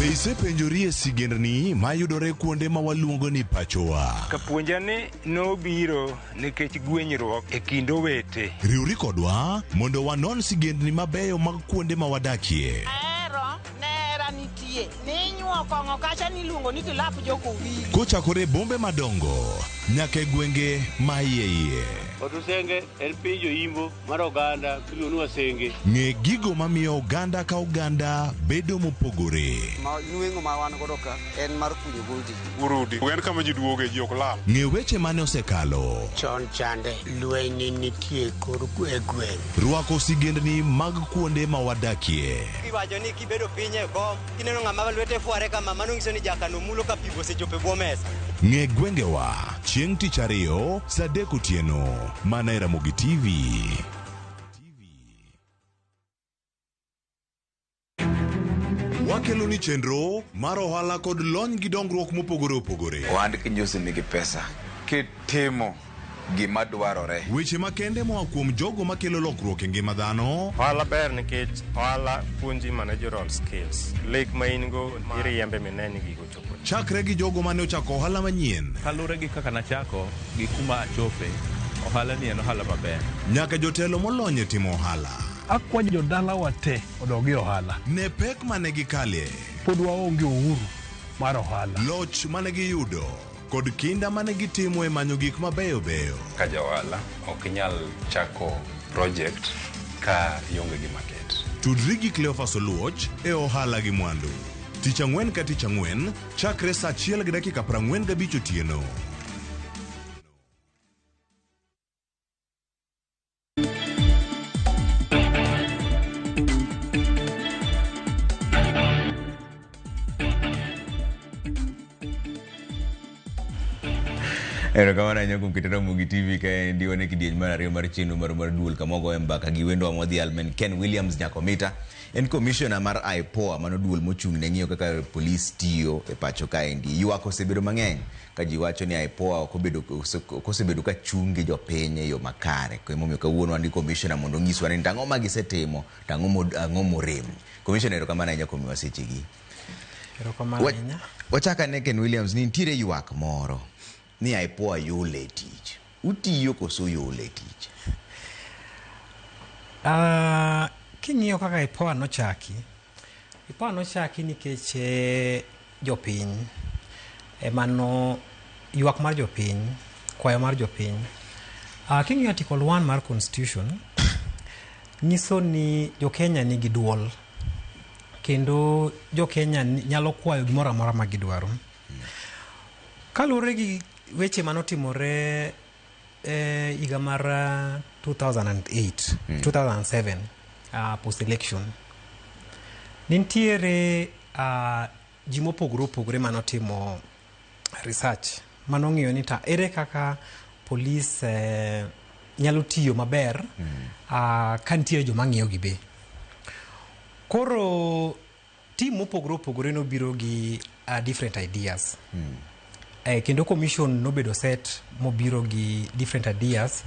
Be isepenjori e sigendni mayudore kuonde ma waluongo ni pachowa? Kapuonja ni nobiro nikech gwenyruok e kind owete. Riwri kodwa mondo wanon sigendni mabeyo mag kuonde ma wadakie. Ahero nera nitie ninyuo kong'o kacha niluongo ni kilap jokowili. Kochakore e bombe madongo nyaka e gwenge ma iye iye. Otusenge en piny joimbo mar oganda miluongo ni Wasenge. Ng'e gigo mamiyo oganda ka oganda bedo mopogore. Ma nweng'o ma wan godo ka en mar kunyo goldi. Urudi. En kama ji duoge ji ok lal. Ng'e weche mane osekalo. Chon chande lweny nitie kor e gweng'. Rwako sigendni mag kuonde ma wadakie. Iwacho ni kibedo piny e kom, kineno ng'ama lwete fware kama, mano nyiso ni jakano mulo ka pi osechopo e bwo mesa. Ng'e gwengewa chieng' tich ariyo saa 3 otieno mana e Ramogi TV. Wakelo ni chenro mar ohala kod lony gi dongruok mopogore opogore. Ohand kinjosi nigi pesa kitimo gima dwarore. Weche makende moa kuom jogo makelo lokruok e ngima dhano. Ohala ber nikech ohala puonji managerial skills. Lek ma in go iriembe mine ni gigo chopo. Chakre gi jogo mane ochako ohala manyien. Kaluwore gi kaka nachako gi kuma achope, ohala ni en ohala maber. Nyaka jotelo molony e timo ohala. Akwa jodalawa te odog e ohala. Ne pek mane gikale. Pod waonge uhuru mar ohala. Loch mane giyudo kod kinda mane gitimo e manyo gik mabeyo beyo. Ka ja ohala ok inyal chako project ka ionge gi market. Tudri gi Cleophas Oluoch e ohala gi mwandu. Tich ang'wen ka tich ang'wen chakre saa 1:45 otieno. Erokamano ahinya kuom keto Ramogi TV kaendi wan e kidieny mar ariyo mar chenro marwa mar duol kama wagoye mbaka gi wendwa modhial ma en Ken Williams Nyakomita. En commissioner mar IPOA, mano duol mochung' ne ng'iyo kaka polis tiyo e pacho kaendi. Ywak osebedo mang'eny ka ji wacho ni IPOA ok osebedo ka chung' gi jopiny e yo makare. Emomiyo kawuono wan gi commissioner mondo onyiswa ni to ang'o ma gisetimo to ang'o morem. Commissioner, erokamano ahinya kuom miwa sechegi. Erokamano ahinya. Wachak ane Ken Williams ni nitiere ywak moro ni IPOA yule e tich. Utiyo koso yule e tich? King'iyo kaka IPOA nochaki, IPOA nochaki nikech jopiny emano ywak mar jopiny, kwayo mar jopiny. King'iyo Article 1 mar Constitution nyiso ni jo-Kenya nigi duol kendo jo-Kenya nyalo kwayo gimoro amora ma gidwaro. Kaluwore gi weche manotimore higa mar 2008, 2007 post election, nintiere ji mopogore opogore manotimo research manong'iyo ni ta ere kaka polis nyalo tiyo maber ka nitiere joma ng'iyo gi be. Koro team mopogore opogore nobiro gi different ideas. Kendo commission nobedo set mobiro gi different ideas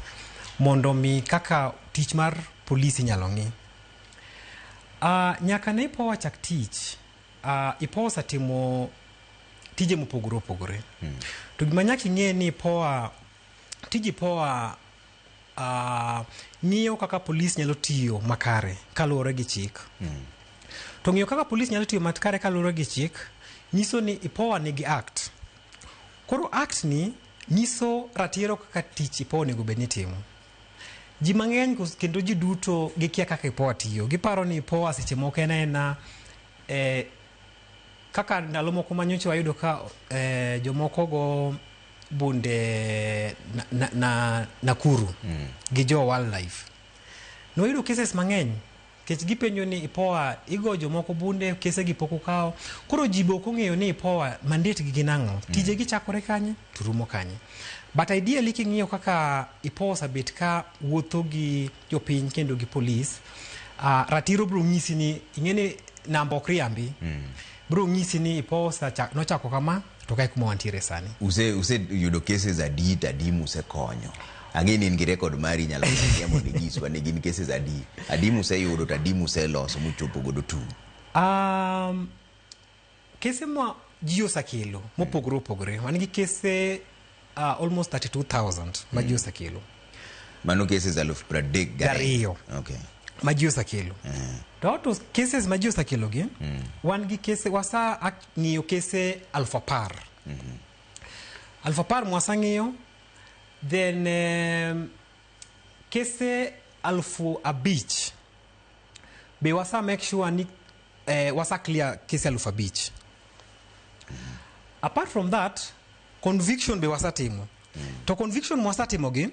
mondo mi kaka tich mar polisi inyalo ng'i. Nyaka ne IPOA chak tich, IPOA osetimo tije mopogore opogore. To gima nyaka ing'e ni IPOA, tij IPOA ng'iyo kaka polis nyalo tiyo makare kaluwore gi chik. To ng'iyo kaka polis nyalo tiyo makare kaluwore gi chik nyiso ni IPOA nigi act. Koro act ni nyiso ratiro kaka tich IPOA onego bed ni timo. Ji mang'eny kendo ji duto gikia kaka IPOA tiyo. Giparo ni IPOA seche moko en aena kaka ndalo moko manyocha wayudo ka jomoko go bunde Nakuru gi jo wildlife. Nwayudo cases mang'eny nikech gipenjo ni IPOA igo jomoko bunde, kese gi pok okawo. Koro ji be ok ong'eyo ni IPOA mandate gi gin ang'o, tije gi chakore kanye to rumo kanye. But ideally king'iyo kaka IPOA osebet ka wuotho gi jopiny kendo gi polis, ratiro biro nyisi ni ing'e ni namba ok riambi. Biro nyisi ni IPOA nochako kama to kae kuma wantiere sani. Use yudo cases adi to adi musekonyo? Ang'e ni in gi record mari inyalo ng'iye mondo inyiswa ni gin cases adi. Adi museyudo to adi museloso muchopo godo tung'? Kese ma ji osekelo mopogore opogore, wan gi kese almost 32,000 ma ji osekelo. Mano cases 32,000. Okay. Ma ji osekelo. To out of cases ma ji osekelo gi, wan gi kese wasa ng'iyo kese 10,000. 10,000 mwasang'iyo, then kese 5,000 be wasa make sure ni wasa clear kese 5,000. Apart from that, conviction be wasatimo. To conviction mwasatimo gi,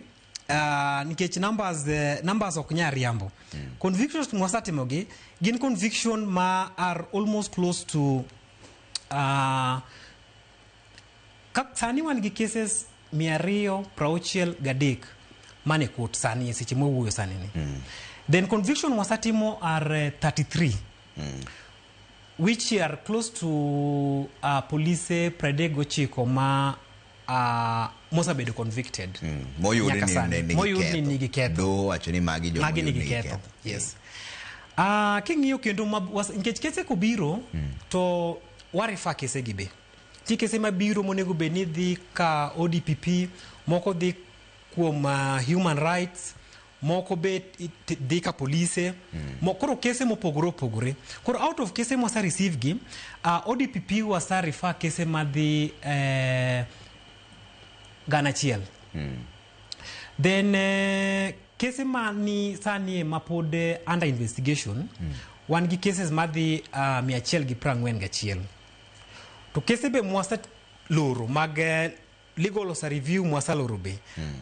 nikech numbers ok nyal riambo. Convictions mwasatimo gi gin conviction ma are almost close to sani wan gi cases 263 mane court sani e seche mwawuoyo sani ni. Then conviction mwasatimo are 33. Which are close to polise 39 ma mosebedo convicted. Moyud Nyaka ni sani. nigi Moyud ni ketho. nigi ketho. Do wacho ni magi joma Magi oyud nigi nigi ketho. ketho. Yes. King'iyo kendo nikech kese kobiro to wa refer kese gi be. Nitie kese mabiro monego bed ni dhi ka ODPP, moko dhi kuom human rights, moko be dhi ka polise, koro kese mopogore opogore. Koro out of kese mwasa receive gi, ODPP wasa refer kese madhi 1,000. Then kese ma ni sani ma pod under investigation, wan gi cases madhi 141. To kese be mwasa loro mag legal osa review mwasa loro be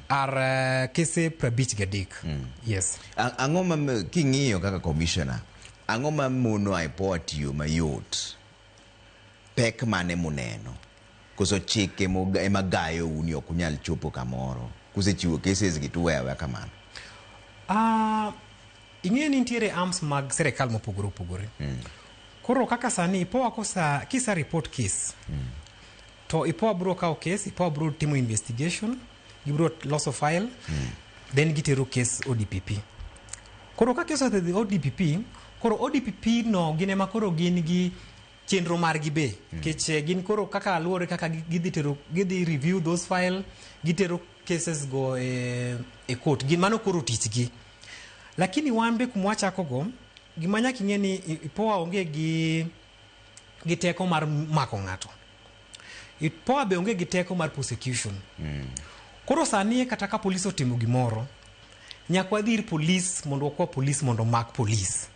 are kese 53. Yes. Ang'o ma king'iyo kaka commissioner, ang'o ma mono IPOA tiyo mayot? Pek mane muneno? Koso chike ema gayou ni ok unyal chopo kamoro? Kusechiwo cases gi tuweyo aweya kamano? Ing'eyo ni nitiere arms mag sirikal mopogore opogore. Koro kaka sani IPOA kosa kisa report case, to IPOA biro kawo case, IPOA biro timo investigation, gibiro loso file, then gitero case ODPP. Koro ka case osedhi ODPP, koro ODPP no gin ema koro gin gi chenro margi be. Nikech gin koro kaka luwore kaka gidhi tero, gidhi review those file, gitero cases go e court. Gin mano koro tichgi. Lakini wan be kuma wachako go, gima nyaka ing'e ni IPOA onge gi teko mar mako ng'ato. IPOA be onge gi teko mar prosecution. Koro sani kata ka polis otimo gimoro, nyaka wadhi ir polis mondo wakwa polis mondo omak polis.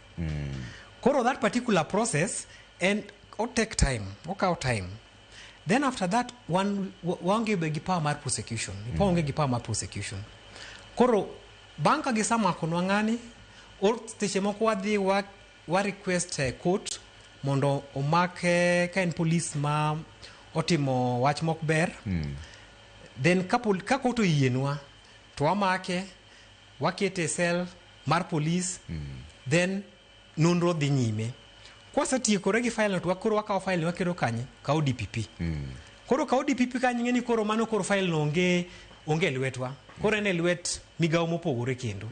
Koro that particular process en o take time, okawo time. Then after that wan waonge be gi power mar prosecution. IPOA onge gi power mar prosecution. Koro bang' ka gisemakonwa ng'ani, or seche moko wadhi wa request court mondo omak ka en polis ma otimo wach mok ber. Then ka court oyienwa to wamake, wakete e cell mar polis, then nonro dhi nyime. Kwasetiekore gi file no to koro wakawo file no wakero kanye? Ka ODPP. Koro ka ODPP kanyo ing'e ni koro mano koro file no onge e lwetwa. Koro en e lwet migawo mopogore kendo.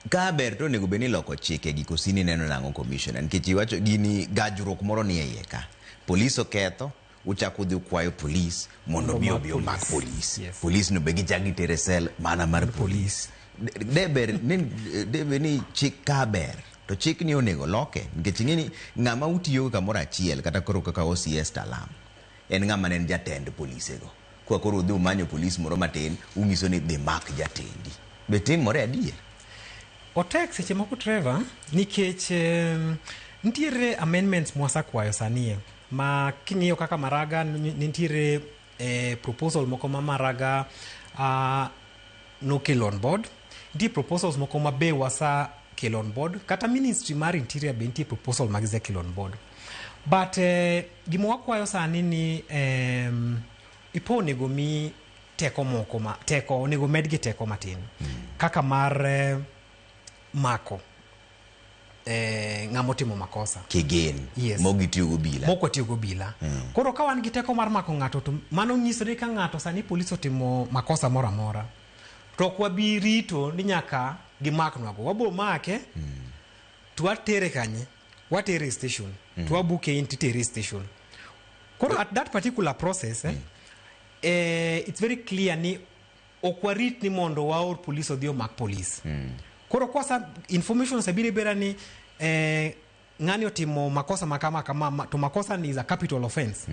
Ka ber to onego bed ni loko chike gi kosini neno nang'o commissioner? Nikech iwacho gini gajruok moro ni e iye ka. Polis oketho, uchako udhi ukwayo polis mondo mi obi omak polis. Polis no be gichak gitere cell mana mar polis. De ber ni, de ber ni chik ka ber to chik ni onego loke nikech ing'e ni ng'ama utiyogo kamoro achiel kata koro kaka OCS Talam en ng'ama ne en jatend polisego. Kwa koro udhi umanyo polis moro matin ung'iso ni dhi mak jatendi. Be timore adier? Otek seche moko Trevor, nikech nitiere amendments mwasakwayo sani ma king'iyo kaka Maraga nitiere proposal moko ma Maraga nokelo on board. Nitie proposals moko ma be wasekelo on board. Kata ministry mar interior be nitie proposal ma gisekelo on board. But gima wakwayo sani ni IPOA onego mi teko moko ma teko onego medgi teko matin. Kaka mar mako ng'ama otimo makosa. Kigen. Yes. Mok gitiyo go bila. Mok watiyo go bila. Koro ka wan gi teko mar mako ng'ato to mano nyiso ni ka ng'ato sani polis otimo makosa moro amora, to ok wabi rito ni nyaka gimaknwago. Wabo make, to watere kanye? Watere e station. To wabuke in titere e station. Koro at that particular process, it's very clear ni ok warit ni mondo waor police odhi omak police. Koro kosa information osebiro ibera ni ng'ani otimo makosa makama kama to makosa ni is a capital offense.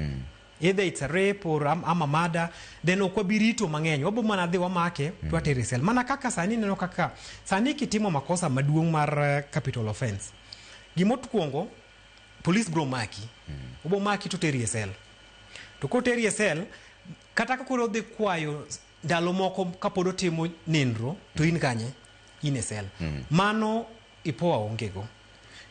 Either it's a rape or ama murder, then ok wabi rito mang'eny, wabo mana dhi wamake to watere e cell. Mana kaka sani ineno kaka sani kitimo makosa maduong' mar capital offense, gimokwongo police bro maki, obo maki to teri e cell. To koteri e cell, kata ka koro odhi kwayo ndalo moko kapod otimo nonro, to in kanye? In e cell. Mano IPOA onge go.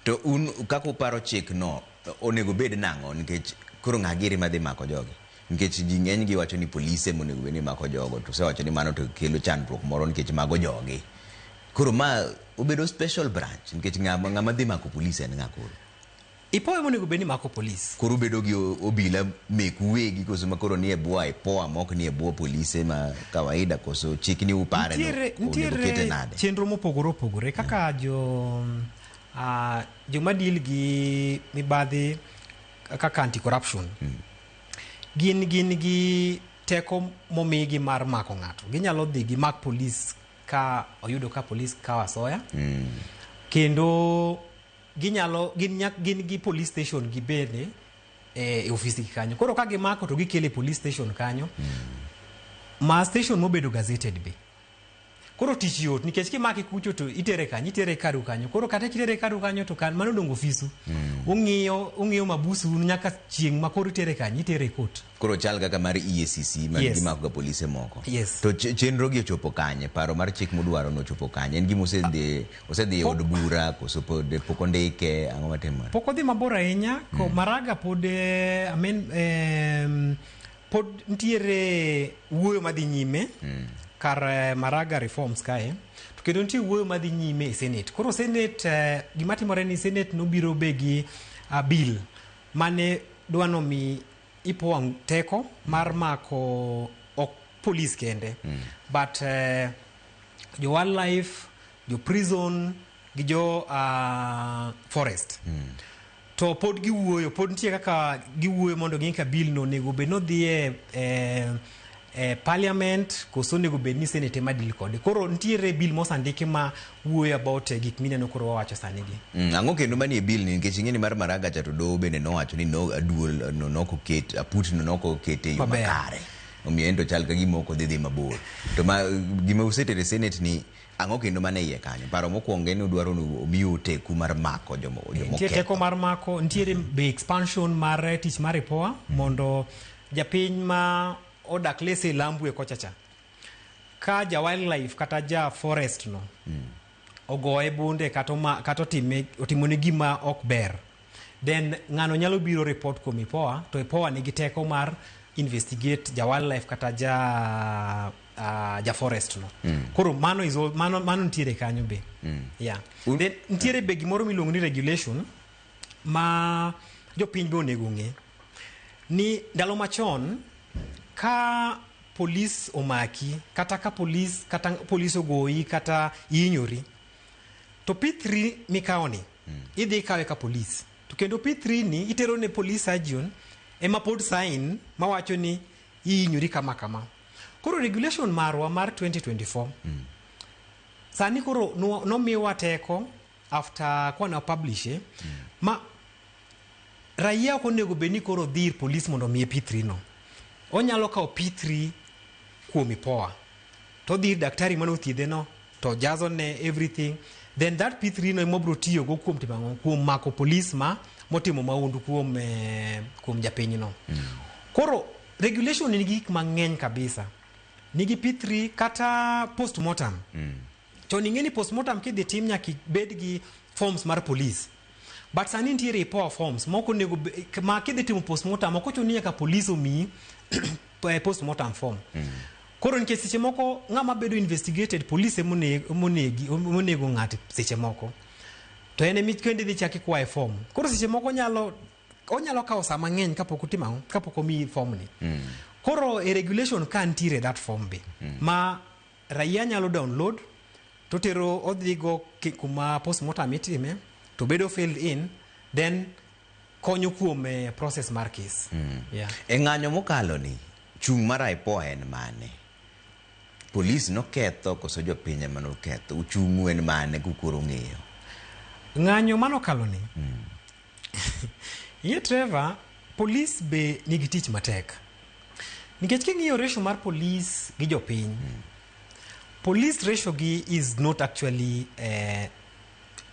To un kaka uparo chik no onego bed nang'o? Nikech koro ng'a giri madhi mako jogi? Nikech ji ng'eny gi wacho ni polise monego bed ni mako jogo, to osewacho ni mano to kelo chandruok moro nikech mago jogi. Koro ma obedo special branch nikech ng'ama dhi mako polise en ng'a koro? IPOA monego bed ni mako polis. Koro ubedo gi obila meku wegi koso ma koro nie bwo IPOA mok nie bwo polise ma kawaida, koso chik ni upare no Nitiere, onego kete nitiere nade? chenro mopogore opogore kaka joma deal gi mibadhi kaka anti corruption gin gi teko momigi mar mako ng'ato. Ginyalo dhi gimak polis ka oyudo ka polis kawo asoya. Kendo ginyalo gin gi police station gi bende e ofisi gi kanyo. Koro ka gimako to gikele e police station kanyo, ma station mobedo gazetted be. Koro tich yot nikech kimake kucho to itere kanyo, itere karu kanyo. Koro kata kitere karu kanyo to kan mano odong' ofisu. Ung'iyo mabusu un nyaka chieng' ma koro itere kanyo, itere e court. Koro chal kaka mar EACC ma gimako ga polise moko. Yes. To chenro gi ochopo kanye? Paro mar chik mudwaro no ochopo kanye? En gima osedhi e od bura koso pok ondike? Ang'o matimore? Pok odhi mabor ahinya. Ko Maraga pod, I mean, pod nitiere wuoyo madhi nyime kar Maraga reforms kae, to kendo nitie wuoyo madhi nyime e Senate. Koro Senate, gima timore ni Senate nobiro be gi bill mane dwano mi IPOA teko mar mako ok police kende, but jo wildlife, jo prison gi jo forest. To pod giwuoyo, pod nitie kaka giwuoyo mondo ging'e ka bill no onego bed nodhi e parliament koso onego bed ni Senate ema deal kode. Koro nitiere bill mosandiki ma wuoyo about gik mineno koro wawacho sani gi. Ang'o kendo manie bill ni? Nikech ing'e ni mar Maraga cha to doho bende nowacho ni no duol no nokoket aput no nokoket e yo Maber. makare. Omiyo en to chal ka gima ok odhi dhi mabor. To ma gima usetere Senate ni ang'o kendo mane iye kanyo? Paro mokwongo en ni udwaro ni omiu teku mar mako jomo Nitie teko ketho. mar mako, nitiere be expansion mar tich mar IPOA mondo japiny ma odak lese Lambwe kocha cha, ka ja wildlife kata ja forest no ogoye bunde kata otimone gima ok ber, then ng'ano nyalo biro report kuom IPOA, to IPOA nigi teko mar investigate ja wildlife kata ja forest no. Koro mano is all, mano nitiere kanyo be. Yeah. Then nitiere be gimoro miluongo ni regulation ma jopiny be onego ng'e ni ndalo machon ka polis omaki kata ka polis kata polis ogoyi kata ihinyori, to P3 mikawo ni idhi ikawe ka polis, to kendo P3 ni itero ne police surgeon ema pod sign mawacho ni ihinyori kama kama. Koro regulation marwa mar 2024 sani koro nomiwa teko after kwana publish ma raia ok onego bed ni koro dhi ir polis mondo omiye P3 no. Onyalo kawo P3 kuom IPOA to odhi ir daktari mane othiedhe no to jazo ne everything, then that P3 no ema obiro tiyogo kuom timo ang'o? Kuom mako polis ma motimo mahundu kuom japiny no. Koro regulation nigi gik mang'eny kabisa, nigi P3 kata postmortem. Chon ing'e ni postmortem kidhi tim nyaka ibed gi forms mar police, but sani nitiere IPOA forms mok onego ma kidhi timo postmortem ok ochuno ni nyaka police omiyi postmortem form. Koro nikech seche moko ng'ama bedo investigated, police emonego ng'ato seche moko, to en emi kendo idhi chak ikwaye form. Koro seche moko onyalo kawo saa mang'eny kapok otimo ang'o, kapok omiyi form ni. Koro e regulation ka nitiere that form be ma raia nyalo download to tero odhigo kuma postmortem itime to bedo filled in, then konyo kuom process mar case. Yeah. E ng'anyo mokalo ni, chung' mar IPOA en mane? Polis noketho koso jopiny ema noketho? Uchung'u en mane kukoro ng'iyo? Ng'anyo manokalo ni, ing'e Trevor, polis be nigi tich matek. Nikech king'iyo ratio mar polis gi jopiny, police ratio gi is not actually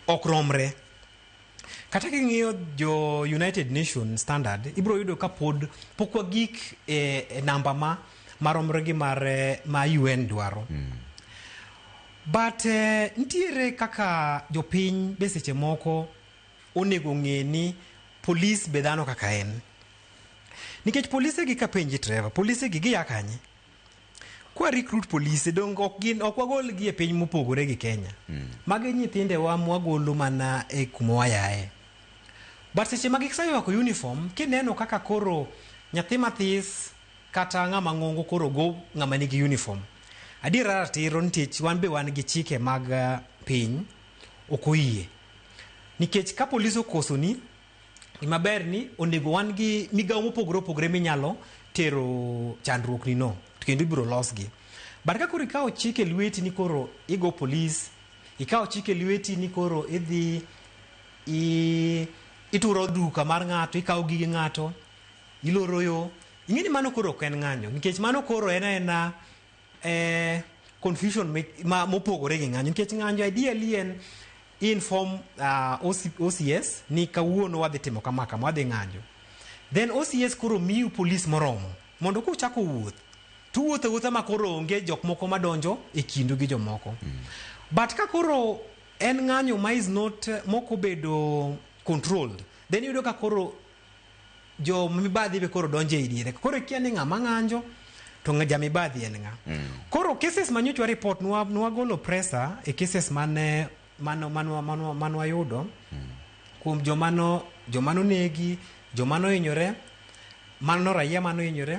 ok romre. Kata king'iyo jo United Nations standard, ibiro yudo ka pod pok wagik e namba ma maromre gi mar ma UN dwaro. But nitiere kaka jopiny be seche moko onego ng'e ni polis be dhano kaka en. Nikech polise gi kapenji Trevor, polise gi gia kanye? Kwa recruit polise dong ok gin ok wagol gi e piny mopogore gi Kenya. Magi nyithindewa mwagolo mana e kuma wayae. But seche ma giserwako uniform, kineno kaka koro nyathi mathis kata ng'ama ng'ongo koro go ng'ama nigi uniform. Adiera ratiro nikech wan be wan gi chike mag piny ok oyie. Nikech ka polis okosoni, gima ber ni onego wan gi migawo mopogore opogore minyalo tero chandruok ni no to kendo ibiro losgi. But ka koro ikawo chik e lweti ni koro igo polis, ikawo chik e lweti ni koro idhi ituro duka mar ng'ato, ikawo gige ng'ato, iloro yo, ing'e ni mano koro ok en ng'anyo nikech mano koro en aena confusion ma mopogore gi ng'anyo nikech ng'anyo ideally en inform OCS ni kawuono wadhi timo kama kama, wadhi ng'anjo. Then OCS koro miyu polis moromo mondo kuchako wuoth tuwuotho awuotha ma koro onge jok moko madonjo e kindu gi jomoko. But ka koro en ng'anyo ma is not mok obedo controlled, then iyudo ka koro jo mibadhi be koro donjo e diere. Koro ikia ni ng'ama ng'anjo to jamibadhi en ng'a. Koro cases manyocha wa report nwagolo presa e cases mane mano mano mano mano wayudo kuom joma nonegi, joma nohinyore, mano raia manohinyore,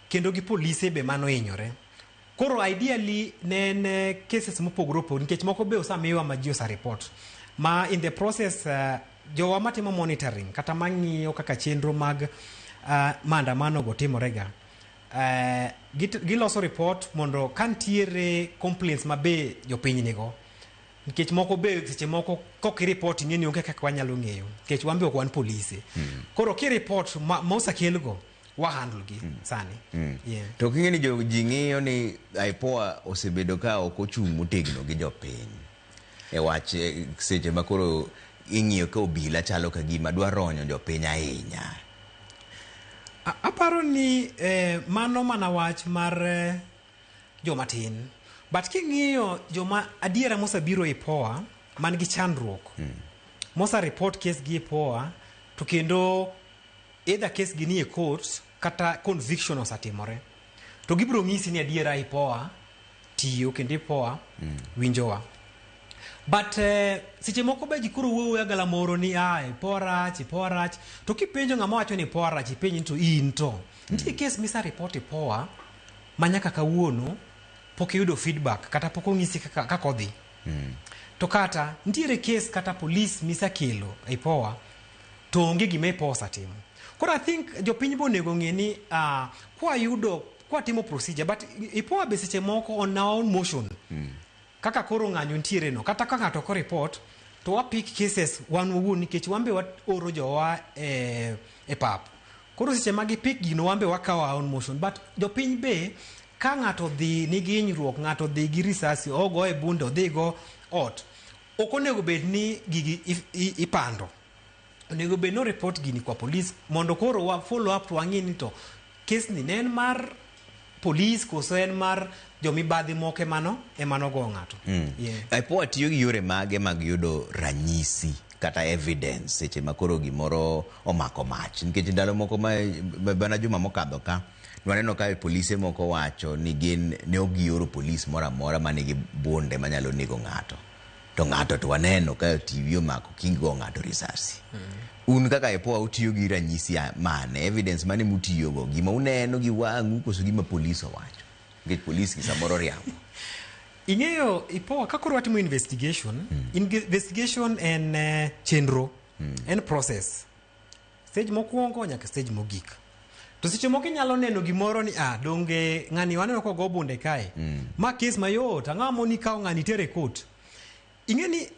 kendo gi polise be manohinyore. Koro ideally ne en cases mopogore opogore nikech moko be osemiwa ma ji ose report. Ma in the process jowa matimo monitoring kata mang'iyo kaka chenro mag maandamano go timore ga. Giloso report mondo ka nitiere complaints ma be jopiny nigo. Nikech moko be seche moko kok i-report ing'e ni onge kaka wanyalo ng'eyo nikech wan be ok wan polise. Koro ki-report ma osekelgo wa handle gi sani. Yeah. To king'e ni ji ng'iyo ni IPOA osebedo ka ok ochung' motegno gi jopiny e wach seche ma koro ing'iyo ka obila chalo ka gima dwa ronyo jopiny ahinya. Aparo ni mano mana wach mar joma tin. But king'iyo joma adiera mosebiro e IPOA man gi chandruok, mosa report case gi IPOA to kendo either case gi nie court kata conviction osetimore, to gibiro ng'isi ni adiera IPOA tiyo kendo IPOA winjowa. But seche moko be ji koro wuoyo galamoro ni IPOA rach, IPOA rach, to kipenjo ng'ama wacho ni IPOA rach, ipenj ni to in to nitie case misa report IPOA ma nyaka kawuono pok iyudo feedback kata pok ong'isi kaka odhi. To kata nitiere case kata police misakelo e IPOA to onge gima IPOA osetimo. Koro I think jopiny be onego ng'e ni kwayudo kwatimo procedure, but IPOA be seche moko on our own motion. Kaka koro ng'anyo nitiere no, kata ka ng'ato ok report to wa pick cases wan wawuon nikech wan be waoro jowa e pap. Koro seche ma gi pick gino wan be wakawo our own motion, but jopiny be ka ng'ato dhi nigi hinyruok, ng'ato dhi gi risasi, ogoye bunde, odhi go ot, ok onego bed ni gigi ipando. Onego bed ni report gini kwa police mondo koro wa follow up to wang'i ni to case ni ne en mar police koso en mar jomibadhi moko emano go ng'ato. Yeah. IPOA tiyo gi yore mage mag yudo ranyisi kata evidence seche ma koro gimoro omako mach? Nikech ndalo moko ma bana juma mokadho ka nwaneno ka polise moko wacho ni gin ne ok gioro polis moro amora manigi bunde manyalo nego ng'ato. To ng'ato to waneno ka TV omako kigo ng'ato risasi. Un kaka IPOA utiyo gi ranyisi mane, evidence mane mutiyogo, gima uneno gi wang'u koso gima polis owacho? Nikech polis gi samoro riambo. Ing'eyo IPOA ka koro watimo investigation, investigation en chenro, en process. Stage mokwongo nyaka stage mogik. To seche moko inyalo neno gimoro ni ah, donge ng'ani waneno kogo bunde kae. Ma case mayot, ang'o moni kawo ng'ani tere court. Ing'e ni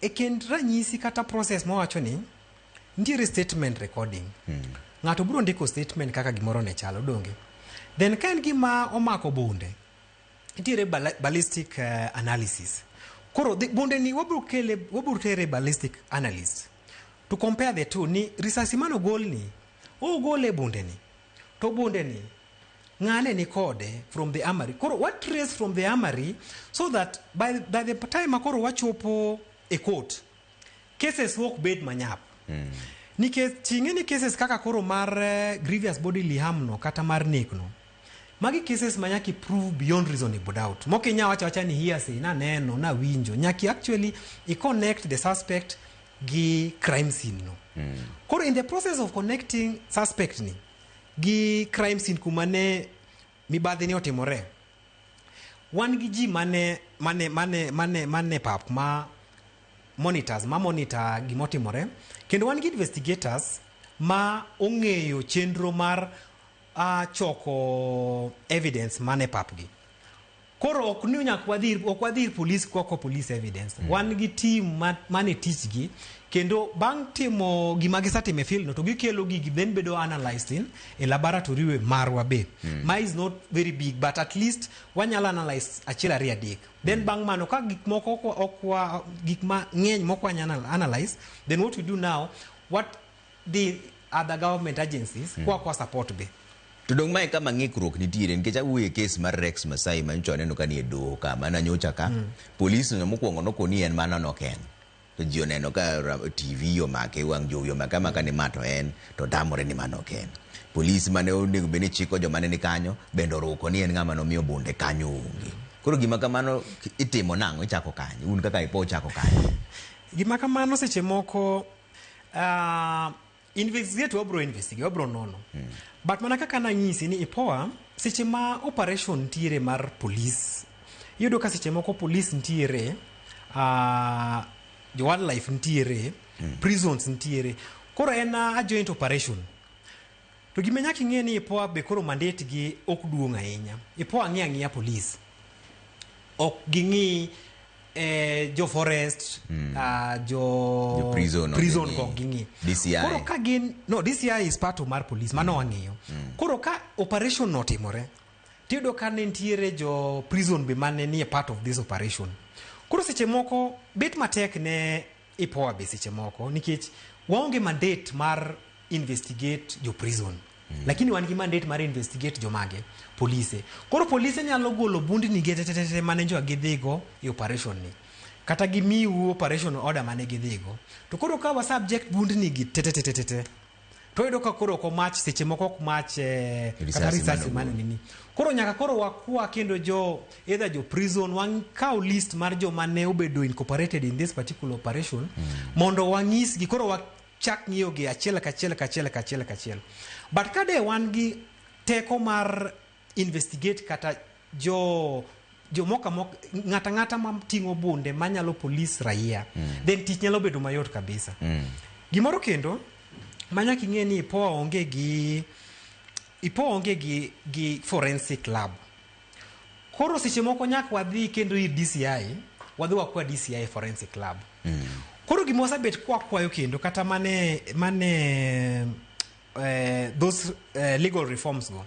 e kind ranyisi kata process mawacho ni nitiere statement recording. Ng'ato biro ndiko statement kaka gimoro ne chalo donge. Then ka en gima omako bunde, nitiere ballistic analysis. Koro bunde ni wabiro kele wabiro tere ballistic analyst to compare the two ni risasi mane ogol ni ogole bunde ni to bunde ni ng'ane ni kode from the armory. Koro what trace from the armory so that by the time ma koro wachopo e court cases ok bed manyap. Nikech ting'e ni cases kaka koro mar grievous bodily harm no kata mar nek no magi cases ma nyaka prove beyond reasonable doubt. Mok inya wacho awacha ni hearsay naneno nawinjo nyaka actually i connect the suspect gi crime scene no. Koro in the process of connecting suspect ni gi crime scene kuma ne mibadhi ni otimore wan gi ji mane mane mane mane mane pap ma monitors ma monitor gimotimore kendo wan gi investigators ma ong'eyo chenro mar choko evidence mane papgi. Koro ok ni nyaka wadhi ok wadhi ir police kwako police evidence. Wan gi team mane tich gi kendo bang' timo gima gisetimo e field no to gikelo gigi then bedo analyzed in e laboratory we marwa be. Ma is not very big but at least wanyalo analyze achiel ariyo adek. Then bang' mano ka gik moko ok wa gik ma ng'eny mok wanyalo analyze then what we do now what the other government agencies kwa support be. To dong' mae kama ng'ikruok nitiere nikech awuoyo e kes mar Rex Masai ma nyocha waneno ka ni e doho ka mana nyocha ka polis no mokwongo nokoni en mano nok en to ji oneno ka TV omake wang' jowi omake amaka ni ma to en to tamore ni mano ok en polis mane onego bed ni chiko joma ne ni kanyo bende oruko ni en ng'ama nomiyo bunde kanyo onge koro gima kamano itimo nang'o ichako kanye un kaka IPOA uchako kanye Gima kamano seche moko investigate wabro investigate wabro nono. But mana kaka nanyisi ni IPOA seche ma operation nitiere mar police iyudo ka seche moko police nitiere jo wildlife nitiere prisons nitiere koro en a joint operation to gima nyaka ing'e ni IPOA be koro mandate gi ok duong' ahinya IPOA ng'iyo ang'iya police ok ging'i jo forest jo Jo prison ok prison ging'i. go ok ging'i DCI. koro ka gin no DCI is part of mar police mano wang'iyo koro ka operation no otimore tiyudo ka ne nitiere jo prison be mane nie part of this operation koro seche moko bet matek ne IPOA be seche moko nikech waonge mandate mar investigate jo prison lakini wan gi mandate mar investigate jomage polise koro polise nyalo golo bundni ge tetetete mane jo gidhigo e operation ni kata gimiu operation order mane gidhigo to koro ka wa subject bundni gi tetetetete to iyudo ka koro ok omach seche moko ok mach kata Risasi risasi mane mane ogol. nini koro nyaka koro wakwa kendo jo either jo prison wakaw list mar joma ne obedo incorporated in this particular operation mondo wang'isgi koro wachak ng'iyo gi achiel kachiel kachiel kachiel kachiel but ka de wan gi teko mar investigate kata jo jomoko amok ng'ata ng'ata mating'o bunde manyalo police raia then tich nyalo bedo mayot kabisa gimoro kendo manyaka ing'e ni IPOA onge gi IPOA onge gi forensic lab koro seche moko nyaka wadhi kendo ir DCI wadhi wakwa DCI forensic lab koro gima wasebet kwakwayo kendo kata mane those legal reforms go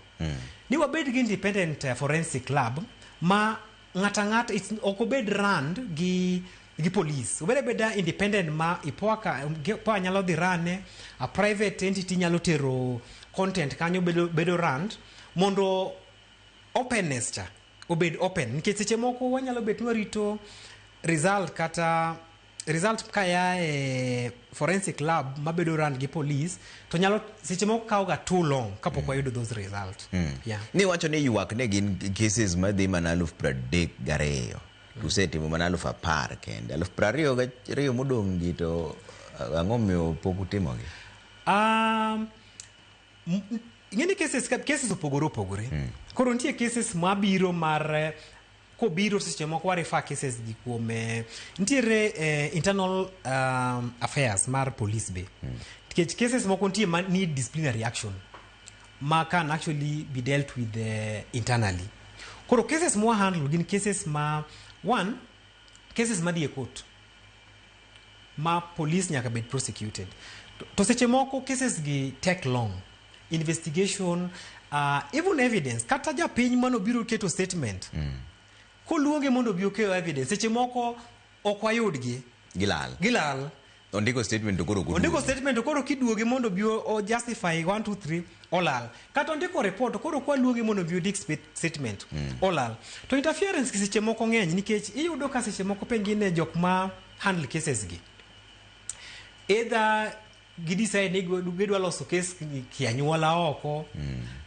ni wabed gi independent forensic lab ma ng'ata ng'ata ok obed run gi police obed abeda independent ma IPOA ka IPOA nyalo dhi rane a private entity nyalo tero content kanyo bedo run mondo openness cha obed open nikech seche moko wanyalo bet ni warito result kata result kaya e forensic lab mabedo run gi police to nyalo seche moko kawo ga too long kapok wayudo those result yeah. Ni wacho ni ywak ne gin cases madhi mana 32,000 to usetimo mana 10,000 kende 22,000 modong' gi to ang'o miyo pok utimogi Ing'e ni cases opogore opogore koro nitie cases mabiro mar Kobiro to seche moko wa refer cases gi kuom nitiere internal affairs mar police be. Nikech cases moko nitie ma need disciplinary action ma can actually be dealt with internally. Koro cases mwa handle gin cases ma one cases madhi e court ma police nyaka bed prosecuted. To seche moko cases gi take long. Investigation, even evidence, kata japiny manobiro keto statement. Koluonge mondo obi okel evidence, seche moko ok wayudgi. Gilal. Gilal. Ondiko statement to koro ok Ondiko oduogi. statement to koro kiduoge mondo obi o justify 1 2 3 olal. Kata ondiko report to koro kwaluonge mondo obi ondik statement olal. To interference seche moko ng'eny nikech iyudo ka seche moko pengine jok ma handle cases gi either gidecide ni gidwa loso case kianyuola oko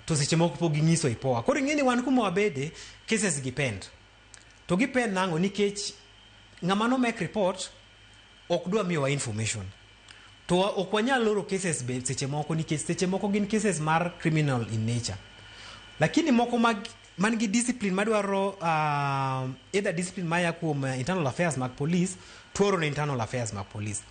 to seche moko pok ging'iso IPOA. Koro ing'e ni wan kuma wabede cases gi pend. To gipend nang'o nikech ng'ama no make report ok dwa miyowa information. To ok wanyal loro cases be seche moko nikech seche moko gin cases mar criminal in nature. Lakini moko mag man gi discipline madwaro either discipline maya kuom internal affairs mag police tuoro ne internal affairs mag police.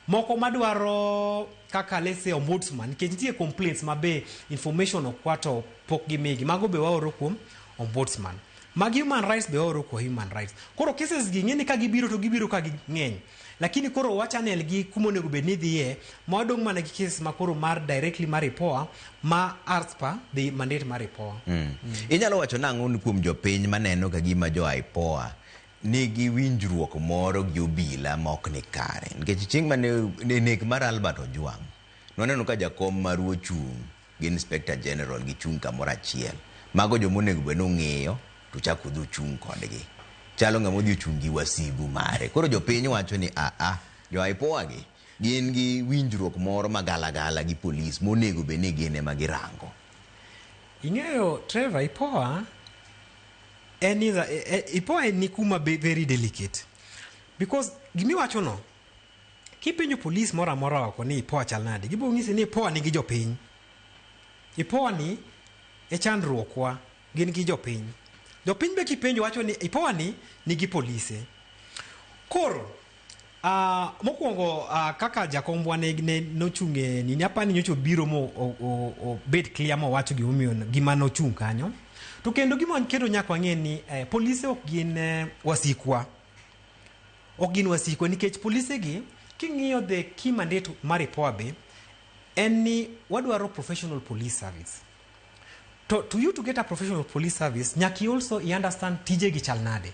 Moko madwaro kaka let's say ombudsman nikech nitie complaints ma be information okwa to pok gimigi mago be waoro kuom ombudsman. Mag human rights be waoro kuom human rights. Koro cases gi ng'eni ka gibiro to gibiro ka ging'eny. Lakini koro wa channel gi kuma onego bed ni dhiye ma wadong' mana gi cases ma koro mar directly mar IPOA ma as per the mandate mar IPOA. Inyalo wacho nang'o ni kuom jopiny maneno ka gima jo IPOA nigi winjruok moro gi obila ma ok ni kare? Nikech chieng' mane ne nek mar Albert Ojwang, nwaneno ka jakom maru ochung' gi Inspector General gichung' kamoro achiel. Mago joma onego bed ni ong'iyo to chako dhi ochung' kodgi. Chalo ng'ama odhi ochung' gi wasigu mare. Koro jopiny wacho ni aa, jo IPOA gi gin gi winjruok moro magalagala gi polis monego bed ni gin ema girango. Ing'eyo Trevor, IPOA en is a, IPOA en ni kuma be very delicate because gimiwacho no kipenjo polis moro amora oko ni IPOA chal nade gibiro nyisi ni IPOA nigi jopiny. IPOA ni e chandruokwa gin gi jopiny. Jopiny be kipenjo wacho ni IPOA ni nigi polise. Koro mokwongo kaka jakombwa ne nochung' e nini apani nyocha obiro mo obed clear mowacho gimomiyo gima nochung' kanyo. To kendo gima kendo nyaka wang'e ni polise ok gin wasikwa. Ok gin wasikwa nikech polise gi king'iyo the key mandate mar IPOA be en ni wadwaro professional police service. To you to get a professional police service nyaka also i understand tije gi chal nade.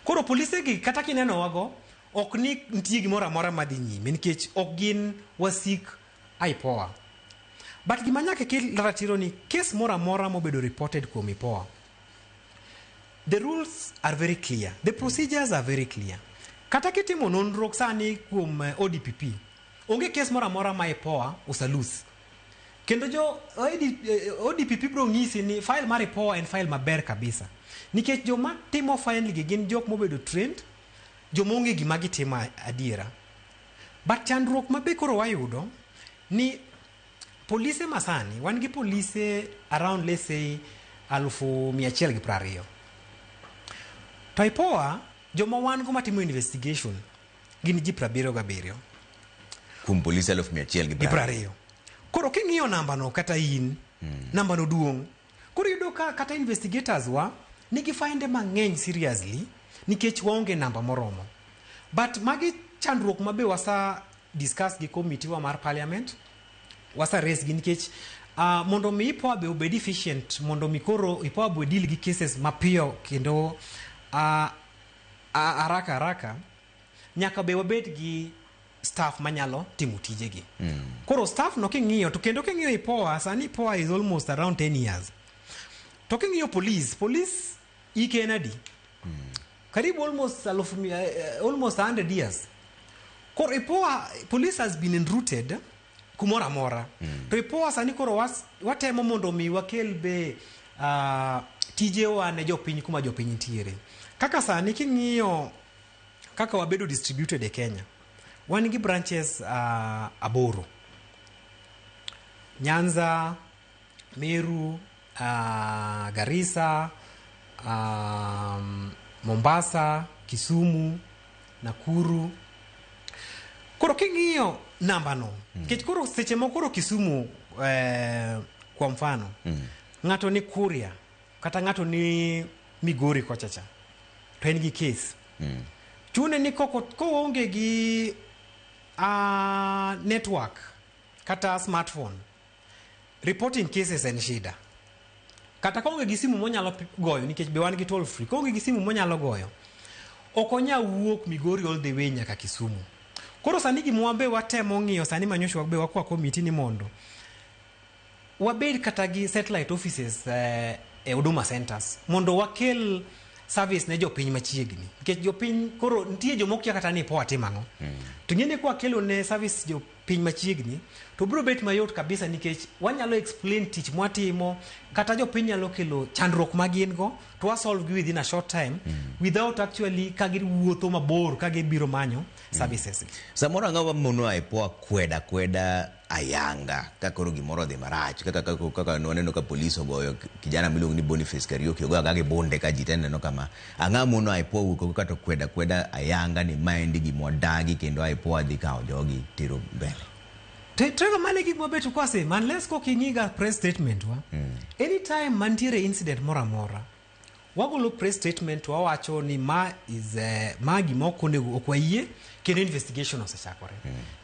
Koro polise gi kata kineno wago ok ni nitie gimoro amora madhi nyime nikech ok gin wasik IPOA. But gima nyaka kel ratiro ni case moro amora mobedo reported kuom IPOA, the rules are very clear, the procedures are very clear. Kata kitimo nonro sani kuom ODPP, onge case moro amora ma IPOA oselose. Kendo jo ODPP biro ng'isi ni file mar IPOA en file maber kabisa. Nikech joma timo file gi gin jok mobedo trained, joma onge gima gitimo adiera. But chandruok ma be koro wayudo ni polise masani, wan gi polise around let's say 120,000. To IPOA, joma wan go matimo investigation gin ji 77. Kuom polise 120,000. Koro king'iyo namba no kata in, namba no duong'. Koro iyudo ka kata investigators wa nigi finde mang'eny seriously nikech waonge namba moromo. But magi chandruok ma be wasa discuss gi committee wa mar parliament, wasa raise gi nikech mondo mi IPOA be obed efficient, mondo mi koro IPOA be deal gi cases mapiyo kendo haraka haraka, nyaka be wabed gi staff manyalo timo tijegi. Koro staff no king'iyo to kendo king'iyo IPOA, sani IPOA is almost around 10 years. To king'iyo police, police ike en adi? Karibu almost almost 100 years. Koro IPOA, police has been enrooted kumoro amora. To IPOA sani koro watemo mondo mi wakel be tijewa ne jopiny kuma jopiny nitiere. Kaka sani king'iyo kaka wabedo distributed e Kenya, wan gi branches 8. Nyanza, Meru, Garissa, Mombasa, Kisumu, Nakuru. Koro king'iyo namba no, nikech koro seche moko koro Kisumu kwa mfano, ng'ato ni Kuria kata ng'ato ni Migori kocha cha to en gi case. Chune ni koko koonge gi network kata smartphone, reporting cases en shida. Kata koonge gi simu monyalo goyo, nikech be wan gi toll free, koonge gi simu monyalo goyo, ok onyal wuok Migori all the way nyaka Kisumu. Koro sani gima wabe watemo ng'iyo sani manyocha be wakwa committee ni mondo wabed kata gi satellite offices e Huduma centers mondo wakel service ne jopiny machiegni, nikech jopiny koro nitie joma okia kata ni IPOA timo ang'o. To ing'e ni kwakelo ne service jopiny machiegni to biro bet mayot kabisa, nikech wanyalo explain tich mwatimo, kata jopiny nyalo kelo chandruok ma gin go to wa solve gi within a short time without actually ka giwuotho mabor ka gibiro manyo services gi. Samoro ang'o mamono IPOA kweda kweda ayanga ka koro gimoro odhi marach, kaka nwaneno ka polis ogoyo kijana miluongo ni Boniface Kariuki, ogoyo aga gi bunde ka ji te neno kama. Ang'o mono IPOA wuok oko kata kweda kweda ayanga ni maendi gima wadagi kendo IPOA dhi kawo jogi tero mbele? Trevor, mane gik mabecho kwasema, unless kok ing'iga press statement wa. Anytime mantiere incident moro amora, wagolo press statement to wawacho ni ma is ma gima ok onego, ok wayie, kendo investigation osechakore.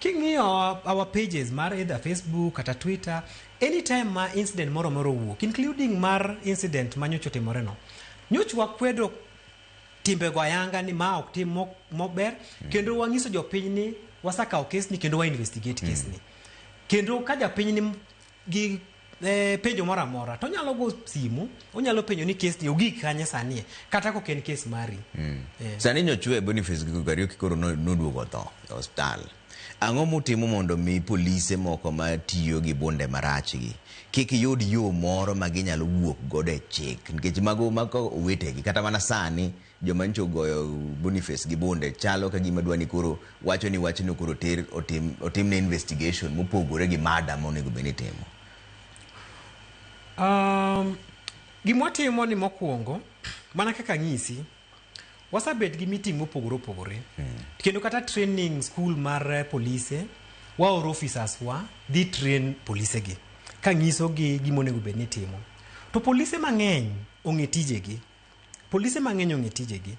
King'iyo our pages mar either Facebook kata Twitter, anytime ma incident moro amora owuok, including mar incident ma nyocha otimore no, nyocha wakwedo timbego ayanga ni ma ok tim mober, kendo wang'iso jopiny ni wasakawo case ni kendo wa investigate case ni. Kendo ka japiny ni gi penjo moro amora to onyalo go simu, onyalo penjo ni case ni ogik kanye sani, kata kok en case mari. Sani nyochwe Boniface Kariuki koro noduogo tho e osiptal. Ang'o mutimo mondo mi polise moko matiyo gi bunde marach gi kik yud yo moro ma ginyalo wuok godo e chik, nikech mago mako owetegi kata mana sani joma nyocha ogoyo Boniface gi bunde chalo ka gima dwa ni koro wacho ni wachno koro ter otimne investigation mopogore gi mada monego bed ni itimo? Gima watimo ni mokwongo, mana kaka anyisi, wasabet gi meeting mopogore opogore. Kendo kata training school mar polise, waoro officers wa dhi train polise gi ka nyiso gi gima onego bed ni timo. To polise mang'eny ong'e tijegi. Polise mang'eny ong'e tijegi.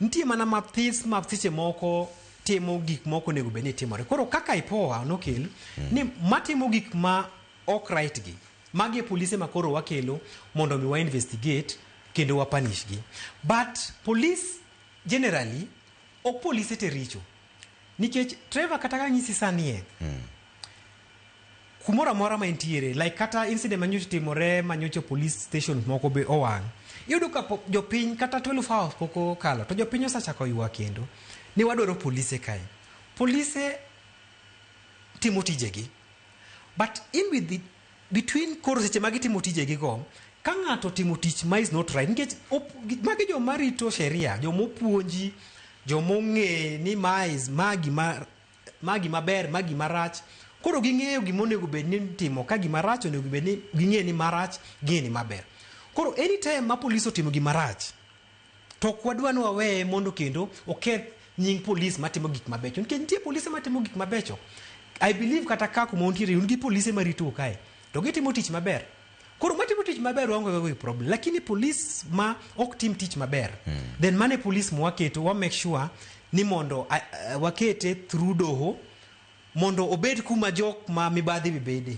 Nitie mana mathis ma seche moko timo gik moko onego bed ni timore. Koro kaka IPOA nokel ni matimo gik ma ok right gi, magi e polise ma koro wakelo mondo mi wa investigate kendo wa punish gi. But police generally ok polise te richo. Nikech Trevor, kata ka nyisi sani e kumoro amora ma entiere, like kata incident manyocha timore manyocha police station moko be owang', iyudo ka jopiny kata 12 hours pok okalo to jopiny osechako ywak kendo ni wadwaro polise kae. Polise timo tijegi, but in with the, between koro seche ma gitimo tijegi go, ka ng'ato timo tich ma is not right, nikech magi joma rito sheria, joma opuonji, joma ong'e ni ma is ma gima, ma gima ber, ma gima rach. Koro ging'eyo gima onego bed ni timo, ka gima rach onego bed ni ging'e ni marach, ging'e ni maber. Koro anytime ma polis otimo gima rach, to ok wadwa ni waweye mondo kendo oketh nying polis matimo gik mabecho, nikech nitie polise matimo gik mabecho. I believe kata ka kuma untiere un gi polise maritou kae to gitimo tich maber. Koro matimo tich maber waonge go gi problem, lakini polis ma ok tim tich maber, then mane polis mwaketo wa make sure ni mondo wakete through doho mondo obed kuma jok ma mibadhi be bede.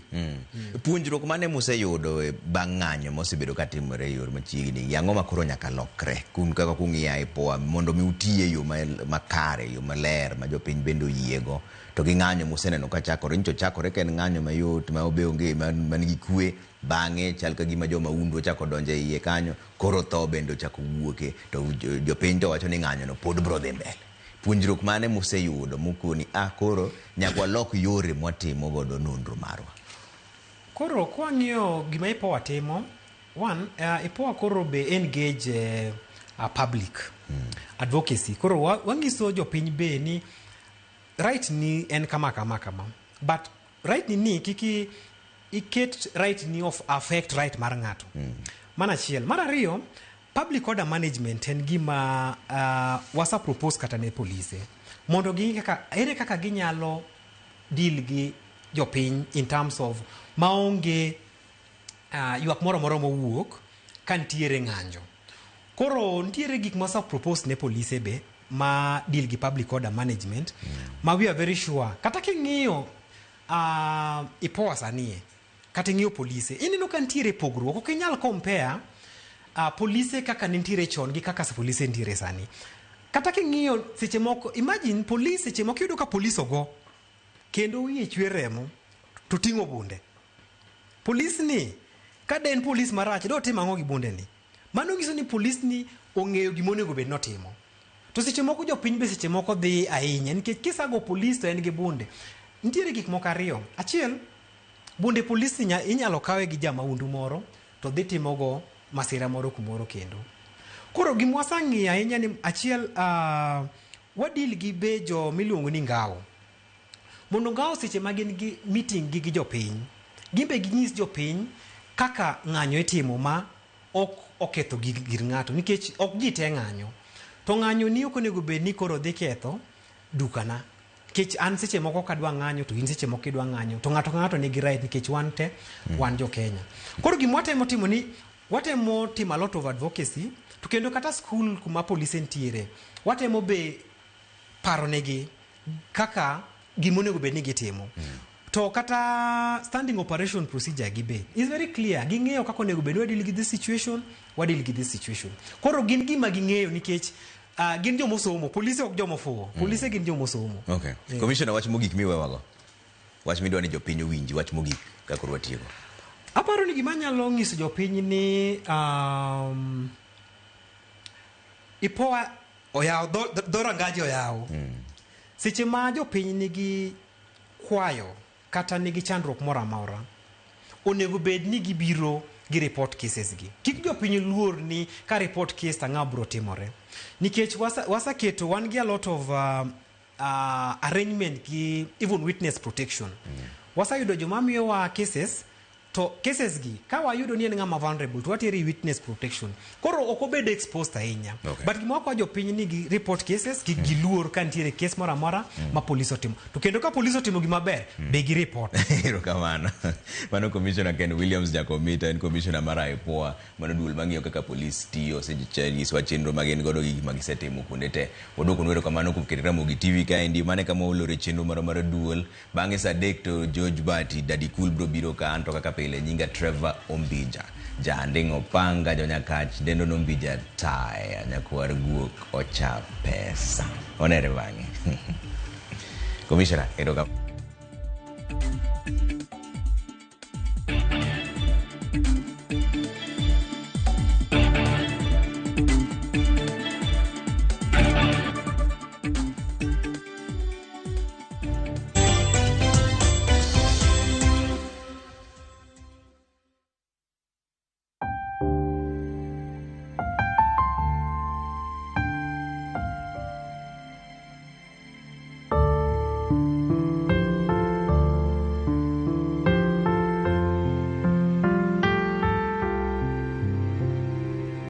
Puonjruok mane museyudo e bang' ng'anyo mosebedo ka timore e yor machiegni gi, ang'o ma koro nyaka lokre kun kaka kung'iyo IPOA mondo mi uti e yo makare, yo maler ma jopiny bende oyiego, to gi ng'anyo museneno ka chakore nyocha chakore ka en ng'anyo mayot ma obe onge man gi kwe, bang'e chal ka gima jo mahundu ochako donjo e iye kanyo, koro tho bende ochako wuoke, to jopiny to wacho ni ng'anyo no pod bro dhi mbele. Puonjruok mane museyudo mukoni koro nyaka walok yore mwatimo godo nonro marwa? Koro kwang'iyo gima IPOA timo, one, IPOA koro be engage public advocacy. Koro wangiso jopiny be ni right ni en kama kama kama, but right ni kiki iket right ni of affect right mar ng'ato. Mano achiel. Mar ariyo, Public order management en gima wasa propose kata ne polise mondo ging'i kaka ere kaka ginyalo deal gi jopiny in terms of maonge ywak moro amora mowuok ka nitiere ng'anjo. Koro nitiere gik ma propose ne polise be ma deal gi public order management ma we are very sure kata king'iyo IPOA sani e kata ing'iyo polise, ineno ka nitiere pogruok. Ok inyal compare polise kaka nitiere chon gi kaka polise nitiere sani. Kata king'iyo seche moko, imagine police, seche moko iyudo ka polis ogo kendo wiye chwer remo to ting'o bunde. Polis ni ka de en polis marach, dotimo ang'o gi bunde ni? Mano nyiso ni polis ni ong'eyo gima onego bed notimo. To seche moko jopiny be seche moko dhi ahinya nikech kisago polis to en gi bunde. Nitiere gik moko ariyo. Achiel, bunde polis ni inyalo kawe gi jamaundu moro to dhi timogo masira moro kumoro kendo. Koro gima wasang'iyo ahinya ni achiel, wadeal gi be jo miluongo ni ngao. Mondo ngao seche ma gin gi meeting gi jopiny, gin be ginyis jopiny kaka ng'anyo itimo ma ok oketho gir ng'ato, nikech ok ji te ng'anyo. To ng'anyo ni ok onego bed ni koro dhi ketho dukana. Nikech an seche moko kadwa ng'anyo to in seche moko idwa ng'anyo, to ng'ato ka ng'ato nigi right nikech wan te wan jo Kenya. Koro gima watemo timo ni watemo timo a lot of advocacy, to kendo kata school kuma polise nitiere watemo be paro negi kaka gima onego bed ni gitimo. To kata standing operation procedure gi be is very clear. Ging'eyo kaka onego bed ni wadeal gi this situation, wadeal gi this situation. Koro gin gima ging'eyo nikech gin jomosomo. Polise ok jomofuwo. Polise gin jomosomo. Okay. Yeah. Commissioner, wach mogik miwewago. Wach midwa ni jopiny owinji, wach mogik kaka watieko. Aparo ni gima anyalo nyiso jopiny ni IPOA oyaw dho rangaji oyaw. Seche ma jopiny nigi kwayo kata nigi chandruok moro amora, onego bed ni gibiro gi report cases gi. Kik jopiny luor ni ka report case to ang'o biro timore. Nikech wasaketo wan gi a lot of arrangement gi even witness protection. Wasayudo joma miyowa cases, to cases gi ka wayudo ni en ng'ama vulnerable to watere witness protection. Koro ok obedo exposed ahinya. But gima wakwayo jopiny ni gi report cases, kik giluor ka nitiere case moro amora ma polis otimo. To kendo ka polis otimo gima ber, be gi report. Erokamano. Mano Commissioner Ken Williams Jakomita, en commissioner mar IPOA, mano duol mang'iyo kaka polis tiyo, osenyisowa chenro ma gin godo gi gik ma gisetimo kuonde te. Waduoko erokamano kuom keto Ramogi TV kaendi, mano e kama walore chenro marwa mar duol. Bang'e saa 3 to George Bati, Daddy Cool bro biro ka, anto kaka pile nyinga Trevor Ombija. Janding' Opanga, jonyakach, dendo nombija taya, nyakwar guok ocha pesa. Onere bang'e. Commissioner, erokamano.